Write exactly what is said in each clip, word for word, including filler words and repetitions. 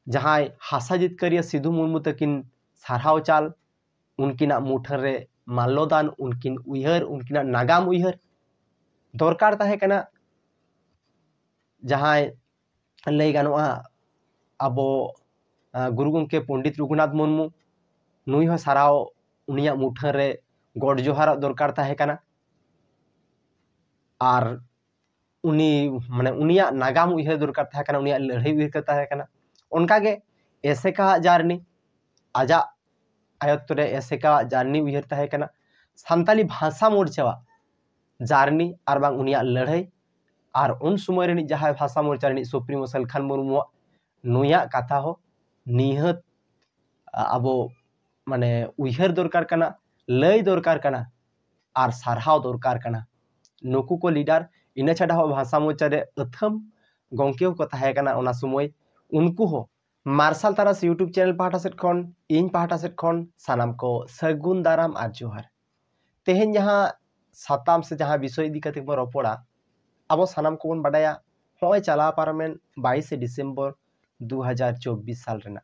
ᱡᱟᱦᱟᱸᱭ ᱦᱟᱥᱟ ᱡᱤᱛᱠᱟᱹᱨᱤᱭᱟᱹ ᱥᱤᱫᱷᱩ ᱢᱩᱨᱢᱩ ᱛᱟᱹᱠᱤᱱ ᱥᱟᱨᱦᱟᱣ ᱪᱟᱞ, ᱩᱱᱠᱤᱱᱟᱜ ᱢᱩᱴᱷᱟᱹᱱ ᱨᱮ ᱢᱟᱞᱞᱚᱫᱟᱱ, ᱩᱱᱠᱤᱱ ᱩᱭᱦᱟᱹᱨ, ᱩᱱᱠᱤᱱᱟᱜ ᱱᱟᱜᱟᱢ ᱩᱭᱦᱟᱹᱨ ᱫᱚᱨᱠᱟᱨ ᱛᱟᱦᱮᱸ ᱠᱟᱱᱟ᱾ ᱡᱟᱦᱟᱸᱭ ᱞᱟᱹᱭ ᱜᱟᱱᱚᱜᱼᱟ, ᱟᱵᱚ, ᱟᱸ, ᱜᱩᱨᱩ ᱜᱚᱢᱠᱮ ᱯᱚᱱᱰᱤᱛ ᱨᱚᱜᱷᱩᱱᱟᱛᱷ ᱢᱩᱨᱢᱩ, ᱱᱩᱭ ᱦᱚᱸ ᱥᱟᱨᱦᱟᱣ, ᱩᱱᱤᱭᱟᱜ ᱢᱩᱴᱷᱟᱹᱱ ᱨᱮ ᱜᱚᱰ ᱡᱚᱦᱟᱨᱚᱜ ᱫᱚᱨᱠᱟᱨ ᱛᱟᱦᱮᱸ ᱠᱟᱱᱟ᱾ ᱟᱨ ᱩᱱᱤ, ᱢᱟᱱᱮ, ᱩᱱᱤᱭᱟᱜ ᱱᱟᱜᱟᱢ ᱩᱭᱦᱟᱹᱨ ᱫᱚᱨᱠᱟᱨ ᱛᱟᱦᱮᱸ ᱠᱟᱱᱟ, ᱩᱱᱤᱭᱟᱜ ᱞᱟᱹᱲᱦᱟᱹᱭ ᱩᱭᱦᱟᱹᱨ ᱛᱟᱦᱮᱸ ᱠᱟᱱᱟ᱾ ᱚᱱᱠᱟᱜᱮ ᱮᱥᱮᱠᱟᱣᱟᱜ ᱡᱟᱨᱱᱤ, ᱟᱡᱟᱜ ᱟᱭᱚᱛᱛᱚ ᱨᱮ ᱮᱥᱮᱠᱟᱣᱟᱜ ᱡᱟᱨᱱᱤ ᱩᱭᱦᱟᱹᱨ ᱛᱟᱦᱮᱸ ᱠᱟᱱᱟ, ᱥᱟᱱᱛᱟᱞᱤ ᱵᱷᱟᱥᱟ ᱢᱳᱨᱪᱟᱣᱟᱜ ᱡᱟᱨᱱᱤ ᱟᱨ ᱵᱟᱝ ᱩᱱᱤᱭᱟᱜ ᱞᱟᱹᱲᱦᱟᱹᱭ, ᱟᱨ ᱩᱱ ᱥᱚᱢᱚᱭ ᱨᱤᱱᱤᱡ ᱡᱟᱦᱟᱸᱭ ᱵᱷᱟᱥᱟ ᱢᱳᱨᱪᱟ ᱨᱤᱱᱤᱡ ᱥᱩᱯᱨᱤᱢᱳ ᱥᱟᱹᱞᱠᱷᱟᱱ ᱢᱩᱨᱢᱩᱣᱟᱜ, ᱱᱩᱭᱟᱜ ᱠᱟᱛᱷᱟ ᱦᱚᱸ ᱱᱤᱦᱟᱹᱛ ᱟᱵᱚ, ᱢᱟᱱᱮ, ᱩᱭᱦᱟᱹᱨ ᱫᱚᱨᱠᱟᱨ ᱠᱟᱱᱟ, ᱞᱟᱹᱭ ᱫᱚᱨᱠᱟᱨ ᱠᱟᱱᱟ, ᱟᱨ ᱥᱟᱨᱦᱟᱣ ᱫᱚᱨᱠᱟᱨ ᱠᱟᱱᱟ᱾ ᱱᱩᱠᱩ ᱠᱚ ᱞᱤᱰᱟᱨ, ᱤᱱᱟᱹ ᱪᱷᱟᱰᱟ ᱦᱚᱸ ᱵᱷᱟᱥᱟ ᱢᱳᱨᱪᱟ ᱨᱮ ᱟᱹᱛᱷᱟᱹᱢ ᱜᱚᱢᱠᱮ ᱠᱚᱠᱚ ᱛᱟᱦᱮᱸ ᱠᱟᱱᱟ ᱚᱱᱟ ᱥᱚᱢᱚᱭ, ᱩᱱᱠᱩ ᱦᱚᱸ ᱢᱟᱨᱥᱟᱞ ᱛᱟᱨᱟᱥ YouTube ᱪᱮᱱᱮᱞ ᱯᱟᱦᱴᱟ ᱥᱮᱫ ᱠᱷᱚᱱ, ᱤᱧ ᱯᱟᱦᱴᱟ ᱥᱮᱫ ᱠᱷᱚᱱ ᱥᱟᱱᱟᱢ ᱠᱚ ᱥᱟᱹᱜᱩᱱ ᱫᱟᱨᱟᱢ ᱟᱨ ᱡᱚᱦᱟᱨ᱾ ᱛᱮᱦᱮᱧ ᱡᱟᱦᱟᱸ ᱥᱟᱛᱟᱢ ᱥᱮ ᱡᱟᱦᱟᱸ ᱵᱤᱥᱚᱭ ᱤᱫᱤ ᱠᱟᱛᱮ ᱵᱚᱱ ᱨᱚᱯᱚᱲᱟ, ᱟᱵᱚ ᱥᱟᱱᱟᱢ ᱠᱚᱵᱚᱱ ᱵᱟᱰᱟᱭᱟ, ᱦᱚᱸᱜᱼᱚᱭ ᱪᱟᱞᱟᱣ ᱯᱟᱨᱚᱢᱮᱱ ᱵᱟᱭᱤᱥᱮ ᱰᱤᱥᱮᱢᱵᱚᱨ ᱫᱩ ᱦᱟᱡᱟᱨ ᱪᱚᱵᱵᱤᱥ ᱥᱟᱞ ᱨᱮᱱᱟᱜ,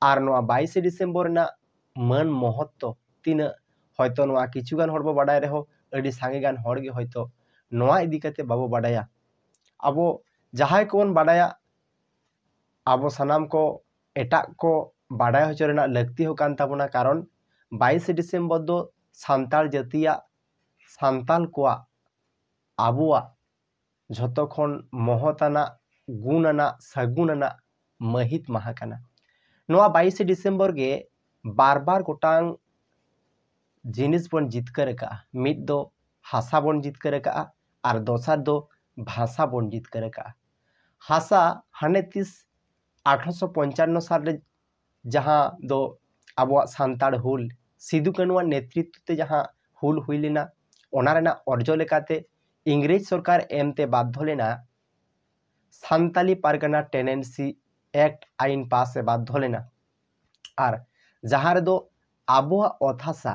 ᱟᱨ ᱱᱚᱣᱟ ᱵᱟᱭᱤᱥᱮ ᱰᱤᱥᱮᱢᱵᱚᱨ ᱨᱮᱱᱟᱜ ᱢᱟᱹᱱ ᱢᱚᱦᱚᱛᱛᱚ ᱛᱤᱱᱟᱹᱜ, ᱦᱚᱭᱛᱚ ᱱᱚᱣᱟ ᱠᱤᱪᱷᱩ ᱜᱟᱱ ᱦᱚᱲ ᱵᱚ ᱵᱟᱰᱟᱭ ᱨᱮᱦᱚᱸ, ᱟᱹᱰᱤ ᱥᱟᱸᱜᱮ ᱜᱟᱱ ᱦᱚᱲ ᱜᱮ ᱦᱚᱭᱛᱚ ᱱᱚᱣᱟ ᱤᱫᱤ ᱠᱟᱛᱮ ᱵᱟᱵᱚ ᱵᱟᱰᱟᱭᱟ᱾ ᱟᱵᱚ ᱡᱟᱦᱟᱸᱭ ᱠᱚᱵᱚᱱ ᱵᱟᱰᱟᱭᱟ, ᱟᱵᱚ ᱥᱟᱱᱟᱢ ᱠᱚ ᱮᱴᱟᱜ ᱠᱚ ᱵᱟᱰᱟᱭ ᱦᱚᱪᱚ ᱨᱮᱱᱟᱜ ᱞᱟᱹᱠᱛᱤ ᱦᱚᱸ ᱠᱟᱱ ᱛᱟᱵᱚᱱᱟ, ᱠᱟᱨᱚᱱ ᱵᱟᱭᱤᱥᱮ ᱰᱤᱥᱮᱢᱵᱚᱨ ᱫᱚ ᱥᱟᱱᱛᱟᱲ ᱡᱟᱹᱛᱤᱭᱟᱜ, ᱥᱟᱱᱛᱟᱞ ᱠᱚᱣᱟᱜ, ᱟᱵᱚᱣᱟᱜ ᱡᱷᱚᱛᱚ ᱠᱷᱚᱱ ᱢᱚᱦᱚᱛ ᱟᱱᱟᱜ, ᱜᱩᱱ ᱟᱱᱟᱜ, ᱥᱟᱹᱜᱩᱱ ᱟᱱᱟᱜ ᱢᱟᱹᱦᱤᱛ ᱢᱟᱦᱟ ᱠᱟᱱᱟ᱾ ᱱᱚᱣᱟ ᱵᱟᱭᱤᱥᱮ ᱰᱤᱥᱮᱢᱵᱚᱨ ᱜᱮ ᱵᱟᱨ ᱵᱟᱨ ᱜᱚᱴᱟᱝ ᱡᱤᱱᱤᱥ ᱵᱚᱱ ᱡᱤᱛᱠᱟᱹᱨ ᱟᱠᱟᱫᱼᱟ᱾ ᱢᱤᱫ ᱫᱚ ᱦᱟᱥᱟ ᱵᱚᱱ ᱡᱤᱛᱠᱟᱹᱨ ᱟᱠᱟᱫᱼᱟ, ᱟᱨ ᱫᱚᱥᱟᱨ ᱫᱚ ᱵᱷᱟᱥᱟ ᱵᱚᱱ ᱡᱤᱛᱠᱟᱹᱨ ᱟᱠᱟᱫᱼᱟ᱾ ᱦᱟᱥᱟ ᱦᱟᱱᱮ ᱛᱤᱥ ᱟᱴᱷᱨᱚᱥᱚ ᱯᱚᱧᱪᱟᱱᱱᱚ ᱥᱟᱞ ᱨᱮ ᱡᱟᱦᱟᱸ ᱫᱚ ᱟᱵᱚᱣᱟᱜ ᱥᱟᱱᱛᱟᱲ ᱦᱩᱞ, ᱥᱤᱫᱩ ᱠᱟᱹᱱᱩᱣᱟᱜ ᱱᱮᱛᱨᱤᱛᱵ ᱛᱮ ᱡᱟᱦᱟᱸ ᱦᱩᱞ ᱦᱩᱭ ᱞᱮᱱᱟ, ᱚᱱᱟ ᱨᱮᱱᱟᱜ ᱚᱨᱡᱚ ᱞᱮᱠᱟᱛᱮ ᱤᱝᱨᱮᱡᱽ ᱥᱚᱨᱠᱟᱨ ᱮᱢᱛᱮ ᱵᱟᱫᱽᱫᱷᱚ ᱞᱮᱱᱟ, ᱥᱟᱱᱛᱟᱞᱤ ᱯᱟᱨᱜᱟᱱᱟ ᱴᱮᱱᱮᱱᱥᱤ ᱮᱠᱴ ᱟᱭᱤᱱ ᱯᱟᱥ ᱮ ᱵᱟᱫᱽᱫᱷᱚ ᱞᱮᱱᱟ᱾ ᱟᱨ ᱡᱟᱦᱟᱸ ᱨᱮᱫᱚ ᱟᱵᱚᱣᱟᱜ ᱚᱛ ᱦᱟᱥᱟ,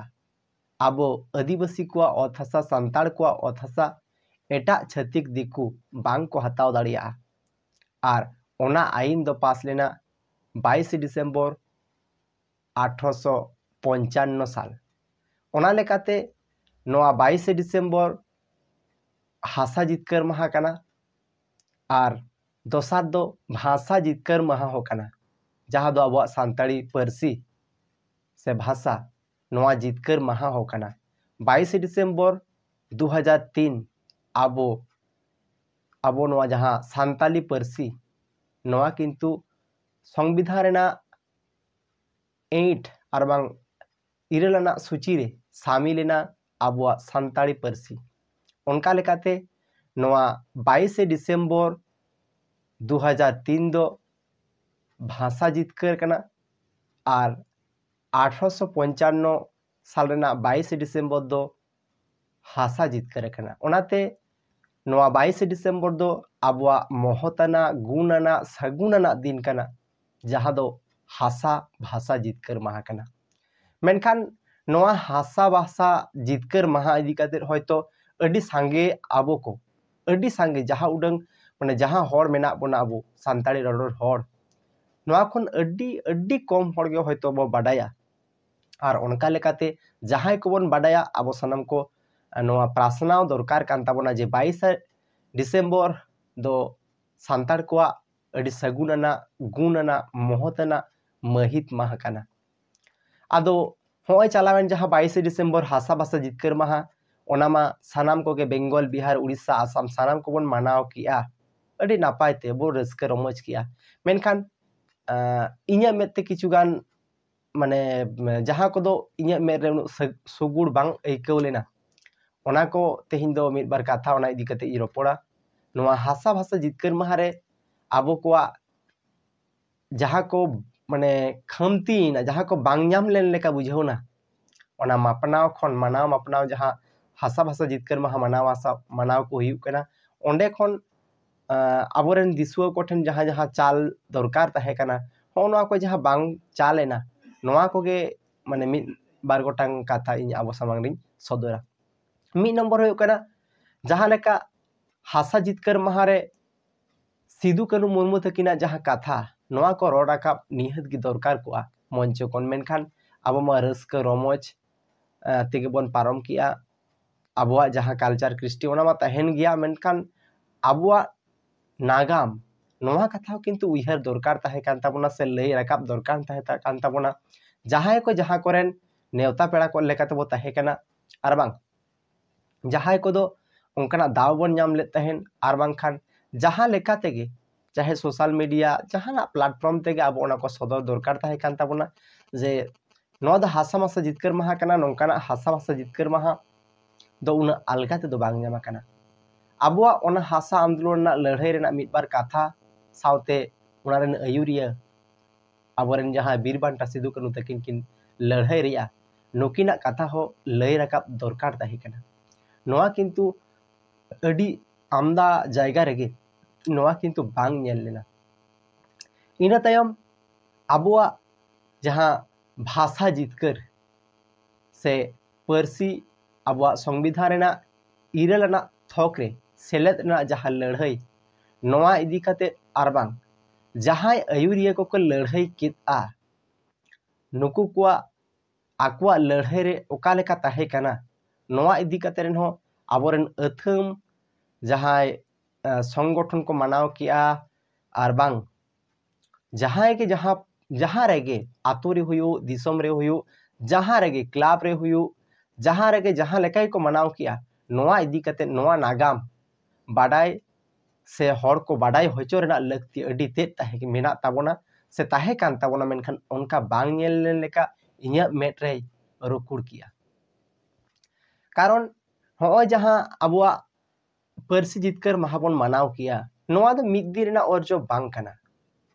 ᱟᱵᱚ ᱟᱹᱫᱤᱵᱟᱹᱥᱤ ᱠᱚᱣᱟᱜ ᱚᱛ ᱦᱟᱥᱟ, ᱥᱟᱱᱛᱟᱲ ᱠᱚᱣᱟᱜ ᱚᱛ ᱦᱟᱥᱟ ᱮᱴᱟᱜ ᱪᱷᱟᱹᱛᱤᱠ ᱫᱤᱠᱩ ᱵᱟᱝ ᱠᱚ ᱦᱟᱛᱟᱣ ᱫᱟᱲᱮᱭᱟᱜᱼᱟ᱾ ᱟᱨ ᱚᱱᱟ ᱟᱭᱤᱱ ᱫᱚ ᱯᱟᱥ ᱞᱮᱱᱟ ᱵᱟᱭᱤᱥᱮ ᱰᱤᱥᱮᱢᱵᱚᱨ ᱟᱴᱷᱨᱚᱥᱚ ᱯᱚᱧᱪᱟᱱᱱᱚ ᱥᱟᱞ᱾ ᱚᱱᱟ ᱞᱮᱠᱟᱛᱮ ᱱᱚᱣᱟ ᱵᱟᱭᱤᱥᱮ ᱰᱤᱥᱮᱢᱵᱚᱨ ᱦᱟᱥᱟ ᱡᱤᱛᱠᱟᱹᱨ ᱢᱟᱦᱟ ᱠᱟᱱᱟ᱾ ᱟᱨ ᱫᱚᱥᱟᱨ ᱫᱚ ᱵᱷᱟᱥᱟ ᱡᱤᱛᱠᱟᱹᱨ ᱢᱟᱦᱟ ᱦᱚᱸ ᱠᱟᱱᱟ, ᱡᱟᱦᱟᱸ ᱫᱚ ᱟᱵᱚᱣᱟᱜ ᱥᱟᱱᱛᱟᱲᱤ ᱯᱟᱹᱨᱥᱤ ᱥᱮ ᱵᱷᱟᱥᱟ, ᱱᱚᱣᱟ ᱡᱤᱛᱠᱟᱹᱨ ᱢᱟᱦᱟ ᱦᱚᱸ ᱠᱟᱱᱟ᱾ ᱵᱟᱭᱤᱥᱮ ᱰᱤᱥᱮᱢᱵᱚᱨ ᱫᱩ ᱦᱟᱡᱟᱨ ᱛᱤᱱ ᱟᱵᱚ, ᱟᱵᱚ ᱱᱚᱣᱟ ᱡᱟᱦᱟᱸ ᱥᱟᱱᱛᱟᱞᱤ ᱯᱟᱹᱨᱥᱤ, ᱱᱚᱣᱟ ᱠᱤᱱᱛᱩ ᱥᱚᱝᱵᱤᱫᱷᱟᱱ ᱨᱮᱱᱟᱜ ᱮᱭᱤᱴ ᱟᱨ ᱵᱟᱝ ᱤᱨᱟᱹᱞ ᱟᱱᱟᱜ ᱥᱩᱪᱤ ᱨᱮ ᱥᱟᱢᱤᱞ ᱮᱱᱟ ᱟᱵᱚᱣᱟᱜ ᱥᱟᱱᱛᱟᱲᱤ ᱯᱟᱹᱨᱥᱤ᱾ ᱚᱱᱠᱟ ᱞᱮᱠᱟᱛᱮ ᱱᱚᱣᱟ ᱵᱟᱭᱤᱥᱮ ᱰᱤᱥᱮᱢᱵᱚᱨ ᱫᱩ ᱦᱟᱡᱟᱨ ᱛᱤᱱ ᱫᱚ ᱵᱷᱟᱥᱟ ᱡᱤᱛᱠᱟᱹᱨ ᱠᱟᱱᱟ᱾ ᱟᱨ ᱟᱴᱷᱨᱚᱥᱚ ᱯᱚᱧᱪᱟᱱᱱᱚ ᱥᱟᱞ ᱨᱮᱱᱟᱜ ᱵᱟᱭᱤᱥᱮ ᱰᱤᱥᱮᱢᱵᱚᱨ ᱫᱚ ᱦᱟᱥᱟ ᱡᱤᱛᱠᱟᱹᱨ ᱠᱟᱱᱟ᱾ ᱚᱱᱟᱛᱮ ᱱᱚᱣᱟ ᱵᱟᱭᱤᱥᱮ ᱰᱤᱥᱮᱢᱵᱚᱨ ᱫᱚ ᱟᱵᱚᱣᱟᱜ ᱢᱚᱦᱚᱛ ᱟᱱᱟᱜ, ᱜᱩᱱ ᱟᱱᱟᱜ, ᱥᱟᱹᱜᱩᱱ ᱟᱱᱟᱜ ᱫᱤᱱ ᱠᱟᱱᱟ, ᱡᱟᱦᱟᱸ ᱫᱚ ᱦᱟᱥᱟ ᱵᱷᱟᱥᱟ ᱡᱤᱛᱠᱟᱹᱨ ᱢᱟᱦᱟ ᱠᱟᱱᱟ᱾ ᱢᱮᱱᱠᱷᱟᱱ ᱱᱚᱣᱟ ᱦᱟᱥᱟ ᱵᱷᱟᱥᱟ ᱡᱤᱛᱠᱟᱹᱨ ᱢᱟᱦᱟ ᱤᱫᱤ ᱠᱟᱛᱮ ᱦᱚᱭᱛᱳ ᱟᱹᱰᱤ ᱥᱟᱸᱜᱮ ᱟᱵᱚ ᱠᱚ, ᱟᱹᱰᱤ ᱥᱟᱸᱜᱮ ᱡᱟᱦᱟᱸ ᱩᱰᱟᱹᱝ, ᱢᱟᱱᱮ ᱡᱟᱦᱟᱸ ᱦᱚᱲ ᱢᱮᱱᱟᱜ ᱵᱚᱱᱟ ᱟᱵᱚ ᱥᱟᱱᱛᱟᱲᱤ ᱨᱚᱨᱚᱲ ᱦᱚᱲ, ᱱᱚᱣᱟ ᱠᱷᱚᱱ ᱟᱹᱰᱤ, ᱟᱹᱰᱤ ᱠᱚᱢ ᱦᱚᱲ ᱜᱮ ᱦᱚᱭᱛᱳ ᱵᱚ ᱵᱟᱰᱟᱭᱟ᱾ ᱟᱨ ᱚᱱᱠᱟ ᱞᱮᱠᱟᱛᱮ ᱡᱟᱦᱟᱸᱭ ᱠᱚᱵᱚᱱ ᱵᱟᱰᱟᱭᱟ, ᱟᱵᱚ ᱥᱟᱱᱟᱢ ᱠᱚ ᱱᱚᱣᱟ ᱯᱟᱥᱱᱟᱣ ᱫᱚᱨᱠᱟᱨ ᱠᱟᱱ ᱛᱟᱵᱚᱱᱟ ᱡᱮ ᱵᱟᱭᱤᱥᱮ ᱰᱤᱥᱮᱢᱵᱚᱨ ᱫᱚ ᱥᱟᱱᱛᱟᱲ ᱠᱚᱣᱟᱜ ᱟᱹᱰᱤ ᱥᱟᱹᱜᱩᱱ ᱟᱱᱟᱜ, ᱜᱩᱱ ᱟᱱᱟᱜ, ᱢᱚᱦᱚᱛ ᱟᱱᱟᱜ ᱢᱟᱹᱦᱤᱛ ᱢᱟᱦᱟ ᱠᱟᱱᱟ᱾ ᱟᱫᱚ ᱦᱚᱸᱜᱼᱚᱭ ᱪᱟᱞᱟᱣᱮᱱ ᱡᱟᱦᱟᱸ ᱵᱟᱭᱤᱥᱮ ᱰᱤᱥᱮᱢᱵᱚᱨ ᱦᱟᱥᱟ ᱵᱷᱟᱥᱟ ᱡᱤᱛᱠᱟᱹᱨ ᱢᱟᱦᱟ, ᱚᱱᱟ ᱢᱟ ᱥᱟᱱᱟᱢ ᱠᱚᱜᱮ ᱵᱮᱝᱜᱚᱞ, ᱵᱤᱦᱟᱨ, ᱩᱲᱤᱥᱥᱟ, ᱟᱥᱟᱢ ᱥᱟᱱᱟᱢ ᱠᱚᱵᱚᱱ ᱢᱟᱱᱟᱣ ᱠᱮᱜᱼᱟ᱾ ᱟᱹᱰᱤ ᱱᱟᱯᱟᱭ ᱛᱮ ᱵᱚ ᱨᱟᱹᱥᱠᱟᱹ ᱨᱚᱢᱚᱡᱽ ᱠᱮᱜᱼᱟ᱾ ᱢᱮᱱᱠᱷᱟᱱ ᱟᱸ, ᱤᱧᱟᱹᱜ ᱢᱮᱫ ᱛᱮ ᱠᱤᱪᱷᱩ ᱜᱟᱱ, ᱢᱟᱱᱮ, ᱡᱟᱦᱟᱸ ᱠᱚᱫᱚ ᱤᱧᱟᱹᱜ ᱢᱮᱫ ᱨᱮ ᱩᱱᱟᱹᱜ ᱥᱟᱹ-, ᱥᱩᱜᱩᱲ ᱵᱟᱝ ᱟᱹᱭᱠᱟᱹᱣ ᱞᱮᱱᱟ, ᱚᱱᱟ ᱠᱚ ᱛᱮᱦᱮᱧ ᱫᱚ ᱢᱤᱫ ᱵᱟᱨ ᱠᱟᱛᱷᱟ ᱚᱱᱟ ᱤᱫᱤ ᱠᱟᱛᱮ ᱤᱧ ᱨᱚᱯᱚᱲᱟ᱾ ᱱᱚᱣᱟ ᱦᱟᱥᱟ ᱵᱷᱟᱥᱟ ᱡᱤᱛᱠᱟᱹᱨ ᱢᱟᱦᱟ ᱨᱮ ᱟᱵᱚ ᱠᱚᱣᱟᱜ ᱡᱟᱦᱟᱸ ᱠᱚ, ᱢᱟᱱᱮ, ᱠᱷᱟᱢᱛᱤᱭᱮᱱᱟ, ᱡᱟᱦᱟᱸ ᱠᱚ ᱵᱟᱝ ᱧᱟᱢ ᱞᱮᱱ ᱞᱮᱠᱟ ᱵᱩᱡᱷᱟᱹᱣᱱᱟ, ᱚᱱᱟ ᱢᱟᱯᱱᱟᱣ ᱠᱷᱚᱱ ᱢᱟᱱᱟᱣ ᱢᱟᱯᱱᱟᱣ, ᱡᱟᱦᱟᱸ ᱦᱟᱥᱟ ᱵᱷᱟᱥᱟ ᱡᱤᱛᱠᱟᱹᱨ ᱢᱟᱦᱟ ᱢᱟᱱᱟᱣ ᱟᱥᱟ-, ᱢᱟᱱᱟᱣ ᱠᱚ ᱦᱩᱭᱩᱜ ᱠᱟᱱᱟ, ᱚᱸᱰᱮ ᱠᱷᱚᱱ, ᱟᱸ, ᱟᱵᱚᱨᱮᱱ ᱫᱤᱥᱩᱣᱟᱹ ᱠᱚᱴᱷᱮᱱ ᱡᱟᱦᱟᱸ ᱡᱟᱦᱟᱸ ᱪᱟᱞ ᱫᱚᱨᱠᱟᱨ ᱛᱟᱦᱮᱸ ᱠᱟᱱᱟ, ᱦᱚᱸᱜᱼᱚ ᱱᱚᱣᱟ ᱠᱚ ᱡᱟᱦᱟᱸ ᱵᱟᱝ ᱪᱟᱞ ᱮᱱᱟ, ᱱᱚᱣᱟ ᱠᱚᱜᱮ, ᱢᱟᱱᱮ, ᱢᱤᱫ ᱵᱟᱨ ᱜᱚᱴᱟᱝ ᱠᱟᱛᱷᱟ ᱤᱧ ᱟᱵᱚ ᱥᱟᱢᱟᱝ ᱨᱤᱧ ᱥᱚᱫᱚᱨᱟ᱾ ᱢᱤᱫ ᱱᱚᱢᱵᱚᱨ ᱦᱩᱭᱩᱜ ᱠᱟᱱᱟ, ᱡᱟᱦᱟᱸ ᱞᱮᱠᱟ ᱦᱟᱥᱟ ᱡᱤᱛᱠᱟᱹᱨ ᱢᱟᱦᱟ ᱨᱮ ᱥᱤᱫᱩ ᱠᱟᱹᱱᱦᱩ ᱢᱩᱨᱢᱩ ᱛᱟᱹᱠᱤᱱᱟᱜ ᱡᱟᱦᱟᱸ ᱠᱟᱛᱷᱟ, ᱱᱚᱣᱟ ᱠᱚ ᱨᱚᱲ ᱨᱟᱠᱟᱵ ᱱᱤᱦᱟᱹᱛ ᱜᱮ ᱫᱚᱨᱠᱟᱨ ᱠᱚᱜᱼᱟ ᱢᱚᱧᱪᱚ ᱠᱷᱚᱱ᱾ ᱢᱮᱱᱠᱷᱟᱱ ᱟᱵᱚ ᱢᱟ ᱨᱟᱹᱥᱠᱟᱹ ᱨᱚᱢᱚᱡᱽ ᱛᱮᱜᱮ ᱵᱚᱱ ᱯᱟᱨᱚᱢ ᱠᱮᱜᱼᱟ᱾ ᱟᱵᱚᱣᱟᱜ ᱡᱟᱦᱟᱸ ᱠᱟᱞᱪᱟᱨ ᱠᱨᱤᱥᱴᱤ, ᱚᱱᱟ ᱢᱟ ᱛᱟᱦᱮᱱ ᱜᱮᱭᱟ, ᱢᱮᱱᱠᱷᱟᱱ ᱟᱵᱚᱣᱟᱜ ᱱᱟᱜᱟᱢ, ᱱᱚᱣᱟ ᱠᱟᱛᱷᱟ ᱦᱚᱸ ᱠᱤᱱᱛᱩ ᱩᱭᱦᱟᱹᱨ ᱫᱚᱨᱠᱟᱨ ᱛᱟᱦᱮᱸ ᱠᱟᱱ ᱛᱟᱵᱚᱱᱟ ᱥᱮ ᱞᱟᱹᱭ ᱨᱟᱠᱟᱵ ᱫᱚᱨᱠᱟᱨ ᱛᱟᱦᱮᱸ ᱠᱟᱱ ᱛᱟᱵᱚᱱᱟ᱾ ᱡᱟᱦᱟᱸᱭ ᱠᱚ ᱡᱟᱦᱟᱸ ᱠᱚᱨᱮᱱ ᱱᱮᱣᱛᱟ ᱯᱮᱲᱟ ᱠᱚ ᱞᱮᱠᱟ ᱛᱮᱵᱚ ᱛᱟᱦᱮᱸ ᱠᱟᱱᱟ, ᱟᱨ ᱵᱟᱝ ᱡᱟᱦᱟᱸᱭ ᱠᱚᱫᱚ ᱚᱱᱠᱟᱱᱟᱜ ᱫᱟᱣ ᱵᱚᱱ ᱧᱟᱢ ᱞᱮᱫ ᱛᱟᱦᱮᱸᱱ, ᱟᱨ ᱵᱟᱝᱠᱷᱟᱱ ᱡᱟᱦᱟᱸ ᱞᱮᱠᱟ ᱛᱮᱜᱮ, ᱪᱟᱦᱮ ᱥᱳᱥᱟᱞ ᱢᱤᱰᱤᱭᱟ, ᱡᱟᱦᱟᱱᱟᱜ ᱯᱞᱟᱴᱯᱷᱚᱨᱢ ᱛᱮᱜᱮ ᱟᱵᱚ ᱚᱱᱟ ᱠᱚ ᱥᱚᱫᱚᱨ ᱫᱚᱨᱠᱟᱨ ᱛᱟᱦᱮᱸ ᱠᱟᱱ ᱛᱟᱵᱚᱱᱟ ᱡᱮ ᱱᱚᱣᱟ ᱫᱚ ᱦᱟᱥᱟ ᱢᱟᱥᱟ ᱡᱤᱛᱠᱟᱹᱨ ᱢᱟᱦᱟ ᱠᱟᱱᱟ, ᱱᱚᱝᱠᱟᱱᱟᱜ ᱦᱟᱥᱟ ᱢᱟᱥᱟ ᱡᱤᱛᱠᱟᱹᱨ ᱢᱟᱦᱟ ᱫᱚ ᱩᱱᱟᱹᱜ ᱟᱞᱜᱟ ᱛᱮᱫᱚ ᱵᱟᱝ ᱧᱟᱢ ᱟᱠᱟᱱᱟ᱾ ᱟᱵᱚᱣᱟᱜ ᱚᱱᱟ ᱦᱟᱥᱟ ᱟᱱᱫᱳᱞᱚᱱ ᱨᱮᱱᱟᱜ ᱞᱟᱹᱲᱦᱟᱹᱭ ᱨᱮᱱᱟᱜ ᱢᱤᱫ ᱵᱟᱨ ᱠᱟᱛᱷᱟ ᱥᱟᱶᱛᱮ ᱚᱱᱟ ᱨᱮᱱ ᱟᱹᱭᱩᱨᱤᱭᱟᱹ ᱟᱵᱚᱨᱮᱱ ᱡᱟᱦᱟᱸᱭ ᱵᱤᱨ ᱵᱟᱱᱴᱟ ᱥᱤᱫᱩ ᱠᱟᱹᱱᱦᱩ ᱛᱟᱹᱠᱤᱱ ᱠᱤᱱ ᱞᱟᱹᱲᱦᱟᱹᱭ ᱨᱮᱭᱟᱜ, ᱱᱩᱠᱤᱱᱟᱜ ᱠᱟᱛᱷᱟ ᱦᱚᱸ ᱞᱟᱹᱭ ᱨᱟᱠᱟᱵ ᱫᱚᱨᱠᱟᱨ ᱛᱟᱦᱮᱸ ᱠᱟᱱᱟ᱾ ᱱᱚᱣᱟ ᱠᱤᱱᱛᱩ ᱟᱹᱰᱤ ᱟᱢᱫᱟ ᱡᱟᱭᱜᱟ ᱨᱮᱜᱮ ᱱᱚᱣᱟ ᱠᱤᱱᱛᱩ ᱵᱟᱝ ᱧᱮᱞ ᱞᱮᱱᱟ᱾ ᱤᱱᱟᱹ ᱛᱟᱭᱚᱢ ᱟᱵᱚᱣᱟᱜ ᱡᱟᱦᱟᱸ ᱵᱷᱟᱥᱟ ᱡᱤᱛᱠᱟᱹᱨ ᱥᱮ ᱯᱟᱹᱨᱥᱤ ᱟᱵᱚᱣᱟᱜ ᱥᱚᱝᱵᱤᱫᱷᱟᱱ ᱨᱮᱱᱟᱜ ᱤᱨᱟᱹᱞ ᱟᱱᱟᱜ ᱛᱷᱚᱠ ᱨᱮ ᱥᱮᱞᱮᱫ ᱨᱮᱱᱟᱜ ᱡᱟᱦᱟᱸ ᱞᱟᱹᱲᱦᱟᱹᱭ, ᱱᱚᱣᱟ ᱤᱫᱤ ᱠᱟᱛᱮ ᱟᱨ ᱵᱟᱝ ᱡᱟᱦᱟᱸᱭ ᱟᱹᱭᱩᱨᱤᱭᱟᱹ ᱠᱚᱠᱚ ᱞᱟᱹᱲᱦᱟᱹᱭ ᱠᱮᱫᱼᱟ, ᱱᱩᱠᱩ ᱠᱚᱣᱟᱜ ᱟᱠᱚᱣᱟᱜ ᱞᱟᱹᱲᱦᱟᱹᱭ ᱨᱮ ᱚᱠᱟ ᱞᱮᱠᱟ ᱛᱟᱦᱮᱸ ᱠᱟᱱᱟ, ᱱᱚᱣᱟ ᱤᱫᱤ ᱠᱟᱛᱮ ᱨᱮᱦᱚᱸ ᱟᱵᱚᱨᱮᱱ ᱟᱹᱛᱷᱟᱹᱢ ᱡᱟᱦᱟᱸᱭ, ᱮ, ᱥᱚᱝᱜᱚᱴᱷᱚᱱ ᱠᱚ ᱢᱟᱱᱟᱣ ᱠᱮᱜᱼᱟ, ᱟᱨ ᱵᱟᱝ ᱡᱟᱦᱟᱸᱭ ᱜᱮ ᱡᱟᱦᱟᱸ, ᱡᱟᱦᱟᱸ ᱨᱮᱜᱮ ᱟᱛᱳ ᱨᱮ ᱦᱩᱭᱩᱜ, ᱫᱤᱥᱚᱢ ᱨᱮ ᱦᱩᱭᱩᱜ, ᱡᱟᱦᱟᱸ ᱨᱮᱜᱮ ᱠᱞᱟᱵᱽ ᱨᱮ ᱦᱩᱭᱩᱜ, ᱡᱟᱦᱟᱸ ᱨᱮᱜᱮ ᱡᱟᱦᱟᱸ ᱞᱮᱠᱟ ᱜᱮᱠᱚ ᱢᱟᱱᱟᱣ ᱠᱮᱜᱼᱟ, ᱱᱚᱣᱟ ᱤᱫᱤ ᱠᱟᱛᱮ ᱱᱚᱣᱟ ᱱᱟᱜᱟᱢ ᱵᱟᱰᱟᱭ ᱥᱮ ᱦᱚᱲ ᱠᱚ ᱵᱟᱰᱟᱭ ᱦᱚᱪᱚ ᱨᱮᱱᱟᱜ ᱞᱟᱹᱠᱛᱤ ᱟᱹᱰᱤ ᱛᱮᱫ ᱛᱟᱦᱮᱸ ᱢᱮᱱᱟᱜ ᱛᱟᱵᱚᱱᱟ ᱥᱮ ᱛᱟᱦᱮᱸ ᱠᱟᱱ ᱛᱟᱵᱚᱱᱟ, ᱢᱮᱱᱠᱷᱟᱱ ᱚᱱᱠᱟ ᱵᱟᱝ ᱧᱮᱞ ᱞᱮᱱ ᱞᱮᱠᱟ ᱤᱧᱟᱹᱜ ᱢᱮᱫ ᱨᱮᱭ ᱨᱩᱠᱩᱲ ᱠᱮᱜᱼᱟ᱾ ᱠᱟᱨᱚᱱ ᱦᱚᱸᱜᱼᱚᱭ ᱡᱟᱦᱟᱸ ᱟᱵᱚᱣᱟᱜ ᱯᱟᱹᱨᱥᱤ ᱡᱤᱛᱠᱟᱹᱨ ᱢᱟᱦᱟ ᱵᱚᱱ ᱢᱟᱱᱟᱣ ᱠᱮᱜᱼᱟ, ᱱᱚᱣᱟ ᱫᱚ ᱢᱤᱫ ᱫᱤᱱ ᱨᱮᱱᱟᱜ ᱚᱨᱡᱚ ᱵᱟᱝ ᱠᱟᱱᱟ᱾